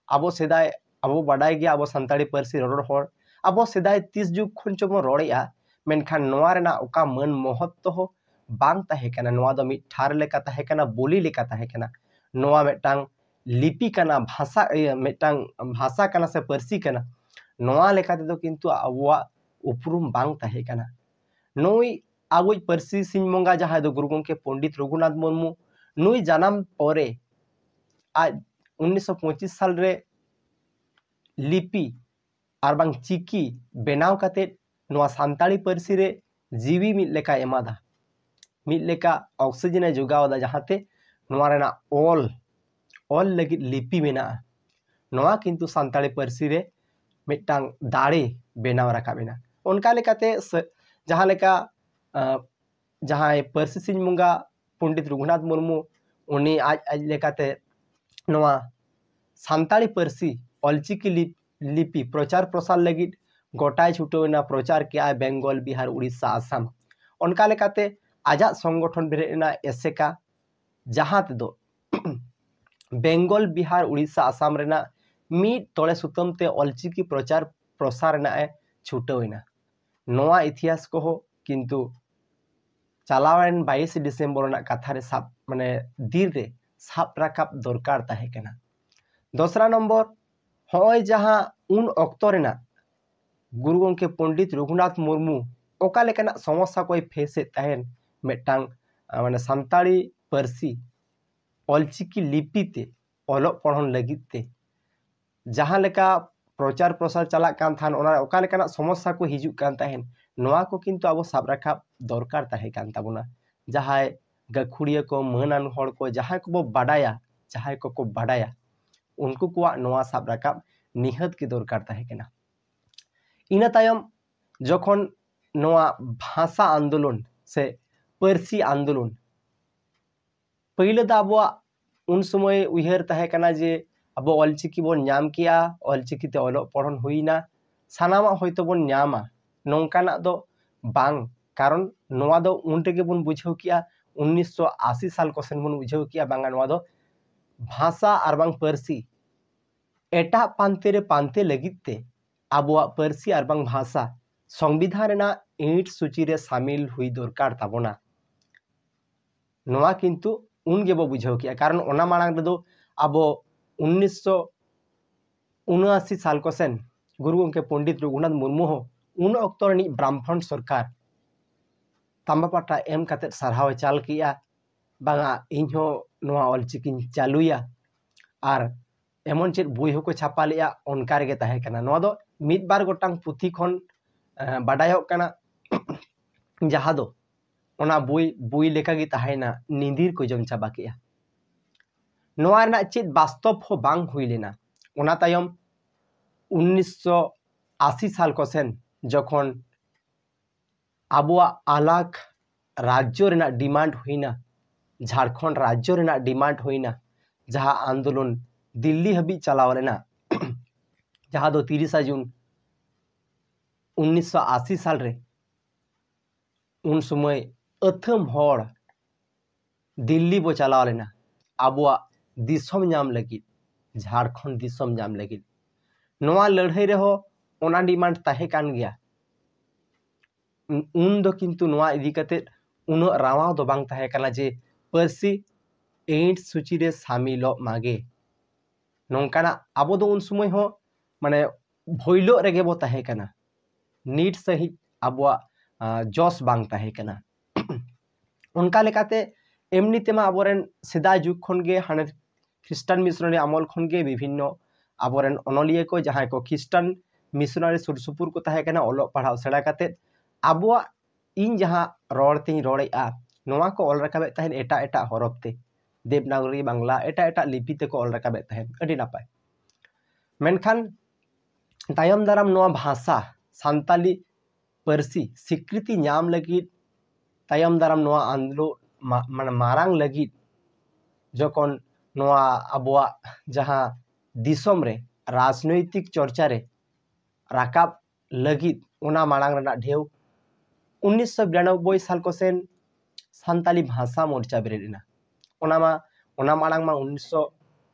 ᱟᱵᱚ ᱥᱮᱫᱟᱭ, ᱟᱵᱚ ᱵᱟᱰᱟᱭ ᱜᱮᱭᱟ, ᱟᱵᱚ ᱥᱟᱱᱛᱟᱲᱤ ᱯᱟᱹᱨᱥᱤ ᱨᱚᱨᱚᱲ ᱦᱚᱲ, ᱟᱵᱚ ᱥᱮᱫᱟᱭ ᱛᱤᱥ ᱡᱩᱜᱽ ᱠᱷᱚᱱ ᱪᱚᱵᱚᱱ ᱨᱚᱲᱮᱜᱼᱟ, ᱢᱮᱱᱠᱷᱟᱱ ᱱᱚᱣᱟ ᱨᱮᱱᱟᱜ ᱚᱠᱟ ᱢᱟᱹᱱ ᱢᱚᱦᱚᱛᱛᱚ ᱦᱚᱸ ᱵᱟᱝ ᱛᱟᱦᱮᱸ ᱠᱟᱱᱟ᱾ ᱱᱚᱣᱟ ᱫᱚ ᱢᱤᱫ ᱴᱷᱟᱨ ᱞᱮᱠᱟ ᱛᱟᱦᱮᱸ ᱠᱟᱱᱟ, ᱵᱚᱞᱤ ᱞᱮᱠᱟ ᱛᱟᱦᱮᱸ ᱠᱟᱱᱟ᱾ ᱱᱚᱣᱟ ᱢᱤᱫᱴᱟᱝ ᱞᱤᱯᱤ ᱠᱟᱱᱟ, ᱵᱷᱟᱥᱟ, ᱤᱭᱟᱹ, ᱢᱤᱫᱴᱟᱝ ᱵᱷᱟᱥᱟ ᱠᱟᱱᱟ ᱥᱮ ᱯᱟᱹᱨᱥᱤ ᱠᱟᱱᱟ, ᱱᱚᱣᱟ ᱞᱮᱠᱟ ᱛᱮᱫᱚ ᱠᱤᱱᱛᱩ ᱟᱵᱚᱣᱟᱜ ᱩᱯᱨᱩᱢ ᱵᱟᱝ ᱛᱟᱦᱮᱸ ᱠᱟᱱᱟ᱾ ᱱᱩᱭ ᱟᱵᱚᱭᱤᱡ ᱯᱟᱹᱨᱥᱤ ᱥᱤᱧ ᱵᱚᱸᱜᱟ, ᱡᱟᱦᱟᱸᱭ ᱫᱚ ᱜᱩᱨᱩ ᱜᱚᱢᱠᱮ ᱯᱚᱱᱰᱤᱛ ᱨᱚᱜᱷᱩᱱᱟᱛᱷ ᱢᱩᱨᱢᱩ, ᱱᱩᱭ ᱡᱟᱱᱟᱢ ᱯᱚᱨᱮ ᱟᱡ ᱩᱱᱤᱥᱥᱚ ᱯᱚᱸᱪᱤᱥ ᱥᱟᱞ ᱨᱮ ᱞᱤᱯᱤ ᱟᱨ ᱵᱟᱝ ᱪᱤᱠᱤ ᱵᱮᱱᱟᱣ ᱠᱟᱛᱮᱫ ᱱᱚᱣᱟ ᱥᱟᱱᱛᱟᱲᱤ ᱯᱟᱹᱨᱥᱤ ᱨᱮ ᱡᱤᱣᱤ ᱢᱤᱫ ᱞᱮᱠᱟᱭ ᱮᱢᱟᱫᱟ, ᱢᱤᱫ ᱞᱮᱠᱟ ᱚᱠᱥᱤᱡᱮᱱ ᱮ ᱡᱚᱜᱟᱣ ᱮᱫᱟ, ᱡᱟᱦᱟᱸᱛᱮ ᱱᱚᱣᱟ ᱨᱮᱱᱟᱜ ᱚᱞ, ᱚᱞ ᱞᱟᱹᱜᱤᱫ ᱞᱤᱯᱤ ᱢᱮᱱᱟᱜᱼᱟ᱾ ᱱᱚᱣᱟ ᱠᱤᱱᱛᱩ ᱥᱟᱱᱛᱟᱲᱤ ᱯᱟᱹᱨᱥᱤ ᱨᱮ ᱢᱤᱫᱴᱟᱝ ᱫᱟᱲᱮ ᱵᱮᱱᱟᱣ ᱨᱟᱠᱟᱵ ᱮᱱᱟ᱾ ᱚᱱᱠᱟ ᱞᱮᱠᱟᱛᱮ ᱥᱮ-, ᱡᱟᱦᱟᱸ ᱞᱮᱠᱟ, ᱟᱸ, ᱡᱟᱦᱟᱸᱭ ᱯᱟᱹᱨᱥᱤ ᱥᱤᱧ ᱵᱚᱸᱜᱟ ᱯᱚᱱᱰᱤᱛ ᱨᱚᱜᱷᱩᱱᱟᱛᱷ ᱢᱩᱨᱢᱩ, ᱩᱱᱤ ᱟᱡ ᱟᱡ ᱞᱮᱠᱟᱛᱮ ᱱᱚᱣᱟ ᱥᱟᱱᱛᱟᱲᱤ ᱯᱟᱹᱨᱥᱤ ᱚᱞᱪᱤᱠᱤ ᱞᱤᱯ-, ᱞᱤᱯᱤ ᱯᱨᱚᱪᱟᱨ ᱯᱨᱚᱥᱟᱨ ᱞᱟᱹᱜᱤᱫ ᱜᱚᱴᱟᱭ ᱪᱷᱩᱴᱟᱹᱣ ᱮᱱᱟ, ᱯᱨᱚᱪᱟᱨ ᱠᱮᱜᱼᱟᱭ ᱵᱮᱝᱜᱚᱞ, ᱵᱤᱦᱟᱨ, ᱩᱲᱤᱥᱥᱟ, ᱟᱥᱟᱢ᱾ ᱚᱱᱠᱟ ᱞᱮᱠᱟᱛᱮ ᱟᱡᱟᱜ ᱥᱚᱝᱜᱚᱴᱷᱚᱱ ᱵᱮᱨᱮᱫ ᱮᱱᱟ ᱮᱥᱮᱠᱟ, ᱡᱟᱦᱟᱸ ᱛᱮᱫᱚ ᱵᱮᱝᱜᱚᱞ, ᱵᱤᱦᱟᱨ, ᱩᱲᱤᱥᱥᱟ, ᱟᱥᱟᱢ ᱨᱮᱱᱟᱜ ᱢᱤᱫ ᱛᱚᱲᱮ ᱥᱩᱛᱟᱹᱢ ᱛᱮ ᱚᱞᱪᱤᱠᱤ ᱯᱨᱚᱪᱟᱨ ᱯᱨᱚᱥᱟᱨ ᱨᱮᱱᱟᱜ ᱮ ᱪᱷᱩᱴᱟᱹᱣ ᱮᱱᱟ᱾ ᱱᱚᱣᱟ ᱤᱛᱤᱦᱟᱥ ᱠᱚᱦᱚᱸ ᱠᱤᱱᱛᱩ ᱪᱟᱞᱟᱣᱮᱱ ᱵᱟᱭᱤᱥᱮ ᱰᱤᱥᱮᱢᱵᱚᱨ ᱨᱮᱱᱟᱜ ᱠᱟᱛᱷᱟ ᱨᱮ ᱥᱟᱵ, ᱢᱟᱱᱮ, ᱫᱤᱱ ᱨᱮ ᱥᱟᱵ ᱨᱟᱠᱟᱵ ᱫᱚᱨᱠᱟᱨ ᱛᱟᱦᱮᱸ ᱠᱟᱱᱟ᱾ ᱫᱚᱥᱨᱟ ᱱᱚᱢᱵᱚᱨ, ᱦᱚᱸᱜᱼᱚᱭ ᱡᱟᱦᱟᱸ ᱩᱱ ᱚᱠᱛᱚ ᱨᱮᱱᱟᱜ ᱜᱩᱨᱩ ᱜᱚᱢᱠᱮ ᱯᱚᱱᱰᱤᱛ ᱨᱚᱜᱷᱩᱱᱟᱛᱷ ᱢᱩᱨᱢᱩ ᱚᱠᱟ ᱞᱮᱠᱟᱱᱟᱜ ᱥᱚᱢᱚᱥᱥᱟ ᱠᱚᱭ ᱯᱷᱮᱥ ᱮᱫ ᱛᱟᱦᱮᱱ, ᱢᱤᱫᱴᱟᱝ, ᱟᱸ, ᱢᱟᱱᱮ, ᱥᱟᱱᱛᱟᱲᱤ ᱯᱟᱹᱨᱥᱤ ᱚᱞᱪᱤᱠᱤ ᱞᱤᱯᱤ ᱛᱮ ᱚᱞᱚᱜ ᱯᱚᱲᱦᱚᱱ ᱞᱟᱹᱜᱤᱫ ᱛᱮ ᱡᱟᱦᱟᱸ ᱞᱮᱠᱟ ᱯᱨᱚᱪᱟᱨ ᱯᱨᱚᱥᱟᱨ ᱪᱟᱞᱟᱜ ᱠᱟᱱ ᱛᱟᱦᱮᱱ, ᱚᱱᱟ ᱨᱮ ᱚᱠᱟ ᱞᱮᱠᱟᱱᱟᱜ ᱥᱚᱢᱚᱥᱥᱟ ᱠᱚ ᱦᱤᱡᱩᱜ ᱠᱟᱱ ᱛᱟᱦᱮᱱ, ᱱᱚᱣᱟ ᱠᱚ ᱠᱤᱱᱛᱩ ᱟᱵᱚ ᱥᱟᱵ ᱨᱟᱠᱟᱵ ᱫᱚᱨᱠᱟᱨ ᱛᱟᱦᱮᱸ ᱠᱟᱱ ᱛᱟᱵᱚᱱᱟ᱾ ᱡᱟᱦᱟᱸᱭ ᱜᱟᱹᱠᱷᱩᱲᱤᱭᱟᱹ ᱠᱚ, ᱢᱟᱹᱱᱟᱱ ᱦᱚᱲ ᱠᱚ, ᱡᱟᱦᱟᱸᱭ ᱠᱚᱵᱚ ᱵᱟᱰᱟᱭᱟ, ᱡᱟᱦᱟᱸᱭ ᱠᱚᱠᱚ ᱵᱟᱰᱟᱭᱟ, ᱩᱱᱠᱩ ᱠᱚᱣᱟᱜ ᱱᱚᱣᱟ ᱥᱟᱵ ᱨᱟᱠᱟᱵ ᱱᱤᱦᱟᱹᱛ ᱜᱮ ᱫᱚᱨᱠᱟᱨ ᱛᱟᱦᱮᱸ ᱠᱟᱱᱟ᱾ ᱤᱱᱟᱹ ᱛᱟᱭᱚᱢ ᱡᱚᱠᱷᱚᱱ ᱱᱚᱣᱟ ᱵᱷᱟᱥᱟ ᱟᱱᱫᱳᱞᱚᱱ ᱥᱮ ᱯᱟᱹᱨᱥᱤ ᱟᱱᱫᱳᱞᱚᱱ, ᱯᱟᱹᱭᱞᱟᱹ ᱫᱚ ᱟᱵᱚᱣᱟᱜ ᱩᱱ ᱥᱚᱢᱚᱭ ᱩᱭᱦᱟᱹᱨ ᱛᱟᱦᱮᱸ ᱠᱟᱱᱟ ᱡᱮ ᱟᱵᱚ ᱚᱞᱪᱤᱠᱤ ᱵᱚᱱ ᱧᱟᱢ ᱠᱮᱜᱼᱟ, ᱚᱞᱪᱤᱠᱤ ᱛᱮ ᱚᱞᱚᱜ ᱯᱚᱲᱦᱚᱱ ᱦᱩᱭᱱᱟ, ᱥᱟᱱᱟᱢᱟᱜ ᱦᱚᱭᱛᱳ ᱵᱚᱱ ᱧᱟᱢᱟ, ᱱᱚᱝᱠᱟᱱᱟᱜ ᱫᱚ ᱵᱟᱝ᱾ ᱠᱟᱨᱚᱱ ᱱᱚᱣᱟ ᱫᱚ ᱩᱱ ᱨᱮᱜᱮ ᱵᱚᱱ ᱵᱩᱡᱷᱟᱹᱣ ᱠᱮᱜᱼᱟ, ᱩᱱᱤᱥᱥᱚ ᱟᱥᱤ ᱥᱟᱞ ᱠᱚᱥᱮᱱ ᱵᱚᱱ ᱵᱩᱡᱷᱟᱹᱣ ᱠᱮᱜᱼᱟ, ᱵᱟᱝᱟ, ᱱᱚᱣᱟ ᱫᱚ ᱵᱷᱟᱥᱟ ᱟᱨ ᱵᱟᱝ ᱯᱟᱹᱨᱥᱤ ᱮᱴᱟᱜ ᱯᱟᱱᱛᱮ ᱨᱮ ᱯᱟᱱᱛᱮ ᱞᱟᱹᱜᱤᱫ ᱛᱮ ᱟᱵᱚᱣᱟᱜ ᱯᱟᱹᱨᱥᱤ ᱟᱨ ᱵᱟᱝ ᱵᱷᱟᱥᱟ ᱥᱚᱝᱵᱤᱫᱷᱟᱱ ᱨᱮᱱᱟᱜ ᱤᱸᱴ ᱥᱩᱪᱤ ᱨᱮ ᱥᱟᱢᱤᱞ ᱦᱩᱭ ᱫᱚᱨᱠᱟᱨ ᱛᱟᱵᱚᱱᱟ᱾ ᱱᱚᱣᱟ ᱠᱤᱱᱛᱩ ᱩᱱ ᱜᱮᱵᱚ ᱵᱩᱡᱷᱟᱹᱣ ᱠᱮᱜᱼᱟ, ᱠᱟᱨᱚᱱ ᱚᱱᱟ ᱢᱟᱲᱟᱝ ᱨᱮᱫᱚ ᱟᱵᱚ ᱩᱱᱤᱥᱥᱚ ᱩᱱᱚᱟᱥᱤ ᱥᱟᱞ ᱠᱚᱥᱮᱱ ᱜᱩᱨᱩ ᱜᱚᱢᱠᱮ ᱯᱚᱱᱰᱤᱛ ᱨᱚᱜᱷᱩᱱᱟᱛᱷ ᱢᱩᱨᱢᱩ ᱦᱚᱸ ᱩᱱ ᱚᱠᱛᱚ ᱨᱤᱱᱤᱡ ᱵᱨᱟᱢᱯᱷᱚᱱ ᱥᱚᱨᱠᱟᱨ ᱛᱟᱢᱵᱟ ᱯᱟᱴᱟ ᱮᱢ ᱠᱟᱛᱮᱫ ᱥᱟᱨᱦᱟᱣ ᱮ ᱪᱟᱞ ᱠᱮᱜᱼᱟ, ᱵᱟᱝᱟ, ᱤᱧᱦᱚᱸ ᱱᱚᱣᱟ ᱚᱞᱪᱤᱠᱤᱧ ᱪᱟᱹᱞᱩᱭᱟ᱾ ᱟᱨ ᱮᱢᱚᱱ ᱪᱮᱫ ᱵᱳᱭ ᱦᱚᱸᱠᱚ ᱪᱷᱟᱯᱟ ᱞᱮᱫᱼᱟ, ᱚᱱᱠᱟ ᱨᱮᱜᱮ ᱛᱟᱦᱮᱸ ᱠᱟᱱᱟ᱾ ᱱᱚᱣᱟ ᱫᱚ ᱢᱤᱫ ᱵᱟᱨ ᱜᱚᱴᱟᱝ ᱯᱩᱛᱷᱤ ᱠᱷᱚᱱ ᱵᱟᱰᱟᱭᱚᱜ ᱠᱟᱱᱟ, ᱡᱟᱦᱟᱸ ᱫᱚ ᱚᱱᱟ ᱵᱳᱭ ᱵᱳᱭ ᱞᱮᱠᱟᱜᱮ ᱛᱟᱦᱮᱸᱭᱮᱱᱟ, ᱧᱤᱫᱤᱨ ᱠᱚ ᱡᱚᱢ ᱪᱟᱵᱟ ᱠᱮᱜᱼᱟ᱾ ᱱᱚᱣᱟ ᱨᱮᱱᱟᱜ ᱪᱮᱫ ᱵᱟᱥᱛᱚᱵ ᱦᱚᱸ ᱵᱟᱝ ᱦᱩᱭ ᱞᱮᱱᱟ᱾ ᱚᱱᱟ ᱛᱟᱭᱚᱢ ᱩᱱᱤᱥᱥᱚ ᱟᱥᱤ ᱥᱟᱞ ᱠᱚᱥᱮᱱ ᱡᱚᱠᱷᱚᱱ ᱟᱵᱚᱣᱟᱜ ᱟᱞᱟᱜᱽ ᱨᱟᱡᱽᱡᱚ ᱨᱮᱱᱟᱜ ᱰᱤᱢᱟᱱᱰ ᱦᱩᱭᱱᱟ, ᱡᱷᱟᱲᱠᱷᱚᱸᱰ ᱨᱟᱡᱽᱡᱚ ᱨᱮᱱᱟᱜ ᱰᱤᱢᱟᱱᱰ ᱦᱩᱭᱱᱟ, ᱡᱟᱦᱟᱸ ᱟᱱᱫᱳᱞᱚᱱ ᱫᱤᱞᱞᱤ ᱦᱟᱹᱵᱤᱡ ᱪᱟᱞᱟᱣ ᱞᱮᱱᱟ, ᱡᱟᱦᱟᱸ ᱫᱚ ᱛᱤᱨᱤᱥᱟ ᱡᱩᱱ ᱩᱱᱤᱥᱥᱚ ᱟᱥᱤ ᱥᱟᱞ ᱨᱮ, ᱩᱱ ᱥᱚᱢᱚᱭ ᱟᱹᱛᱷᱟᱹᱢ ᱦᱚᱲ ᱫᱤᱞᱞᱤ ᱵᱚ ᱪᱟᱞᱟᱣ ᱞᱮᱱᱟ ᱟᱵᱚᱣᱟᱜ ᱫᱤᱥᱚᱢ ᱧᱟᱢ ᱞᱟᱹᱜᱤᱫ, ᱡᱷᱟᱲᱠᱷᱚᱸᱰ ᱫᱤᱥᱚᱢ ᱧᱟᱢ ᱞᱟᱹᱜᱤᱫ᱾ ᱱᱚᱣᱟ ᱞᱟᱹᱲᱦᱟᱹᱭ ᱨᱮᱦᱚᱸ ᱚᱱᱟ ᱰᱤᱢᱟᱱᱰ ᱛᱟᱦᱮᱸ ᱠᱟᱱ ᱜᱮᱭᱟ᱾ ᱩᱱ ᱫᱚ ᱠᱤᱱᱛᱩ ᱱᱚᱣᱟ ᱤᱫᱤ ᱠᱟᱛᱮ ᱩᱱᱟᱹᱜ ᱨᱟᱣᱟᱣ ᱫᱚ ᱵᱟᱝ ᱛᱟᱦᱮᱸ ᱠᱟᱱᱟ ᱡᱮ ᱯᱟᱹᱨᱥᱤ ᱟᱹᱭᱤᱴ ᱥᱩᱪᱤ ᱨᱮ ᱥᱟᱢᱤᱞᱚᱜ ᱢᱟᱜᱮ᱾ ᱱᱚᱝᱠᱟᱱᱟᱜ ᱟᱵᱚ ᱫᱚ ᱩᱱ ᱥᱚᱢᱚᱭ ᱦᱚᱸ ᱢᱟᱱᱮ ᱵᱷᱚᱭᱞᱚᱜ ᱨᱮᱜᱮ ᱵᱚ ᱛᱟᱦᱮᱸ ᱠᱟᱱᱟ, ᱱᱤᱴ ᱥᱟᱺᱦᱤᱡ ᱟᱵᱚᱣᱟᱜ ᱡᱚᱥ ᱵᱟᱝ ᱛᱟᱦᱮᱸ ᱠᱟᱱᱟ᱾ ᱚᱱᱠᱟ ᱞᱮᱠᱟᱛᱮ ᱮᱢᱱᱤ ᱛᱮᱢᱟ ᱟᱵᱚᱨᱮᱱ ᱥᱮᱫᱟᱭ ᱡᱩᱜᱽ ᱠᱷᱚᱱ ᱜᱮ, ᱦᱟᱱᱮ ᱠᱷᱨᱤᱥᱴᱟᱱ ᱢᱤᱥᱚᱱᱟᱨᱤ ᱟᱢᱚᱞ ᱠᱷᱚᱱ ᱜᱮ ᱵᱤᱵᱷᱤᱱᱱᱚ ᱟᱵᱚᱨᱮᱱ ᱚᱱᱚᱞᱤᱭᱟᱹ ᱠᱚ, ᱡᱟᱦᱟᱸᱭ ᱠᱚ ᱠᱷᱨᱤᱥᱴᱟᱱ ᱢᱤᱥᱚᱱᱟᱨᱤ ᱥᱩᱨ ᱥᱩᱯᱩᱨ ᱠᱚ ᱛᱟᱦᱮᱸ ᱠᱟᱱᱟ, ᱚᱞᱚᱜ ᱯᱟᱲᱦᱟᱣ ᱥᱮᱬᱟ ᱠᱟᱛᱮᱫ ᱟᱵᱚᱣᱟᱜ, ᱤᱧ ᱡᱟᱦᱟᱸ ᱨᱚᱲ ᱛᱤᱧ ᱨᱚᱲᱮᱫᱼᱟ, ᱱᱚᱣᱟ ᱠᱚ ᱚᱞ ᱨᱟᱠᱟᱵᱮᱫ ᱛᱟᱦᱮᱸᱫ ᱮᱴᱟᱜ ᱮᱴᱟᱜ ᱦᱚᱨᱚᱯ ᱛᱮ, ᱫᱮᱵᱽᱱᱟᱜᱚᱨᱤ, ᱵᱟᱝᱞᱟ, ᱮᱴᱟᱜ ᱮᱴᱟᱜ ᱞᱤᱯᱤ ᱛᱮᱠᱚ ᱚᱞ ᱨᱟᱠᱟᱵᱮᱫ ᱛᱟᱦᱮᱸᱫ᱾ ᱟᱹᱰᱤ ᱱᱟᱯᱟᱭ᱾ ᱢᱮᱱᱠᱷᱟᱱ ᱛᱟᱭᱚᱢ ᱫᱟᱨᱟᱢ ᱱᱚᱣᱟ ᱵᱷᱟᱥᱟ, ᱥᱟᱱᱛᱟᱞᱤ ᱯᱟᱹᱨᱥᱤ ᱥᱤᱠᱨᱤᱛᱤ ᱧᱟᱢ ᱞᱟᱹᱜᱤᱫ ᱛᱟᱭᱚᱢ ᱫᱟᱨᱟᱢ ᱱᱚᱣᱟ ᱟᱱᱫᱳᱞᱚᱱ ᱢᱟ-, ᱢᱟᱱᱮ ᱢᱟᱨᱟᱝ ᱞᱟᱹᱜᱤᱫ ᱡᱚᱠᱷᱚᱱ ᱱᱚᱣᱟ ᱟᱵᱚᱣᱟᱜ ᱡᱟᱦᱟᱸ ᱫᱤᱥᱚᱢ ᱨᱮ ᱨᱟᱡᱽᱱᱳᱭᱛᱤᱠ ᱪᱚᱨᱪᱟ ᱨᱮ ᱨᱟᱠᱟᱵ ᱞᱟᱹᱜᱤᱫ, ᱚᱱᱟ ᱢᱟᱲᱟᱝ ᱨᱮᱱᱟᱜ ᱰᱷᱮᱣ ᱩᱱᱤᱥᱥᱚ ᱵᱤᱨᱟᱱᱚᱵᱵᱳᱭ ᱥᱟᱞ ᱠᱚᱥᱮᱱ ᱥᱟᱱᱛᱟᱞᱤ ᱵᱷᱟᱥᱟ ᱢᱳᱨᱪᱟ ᱵᱮᱨᱮᱫ ᱮᱱᱟ᱾ ᱚᱱᱟ ᱢᱟ, ᱚᱱᱟ ᱢᱟᱲᱟᱝ ᱢᱟ ᱩᱱᱤᱥᱥᱚ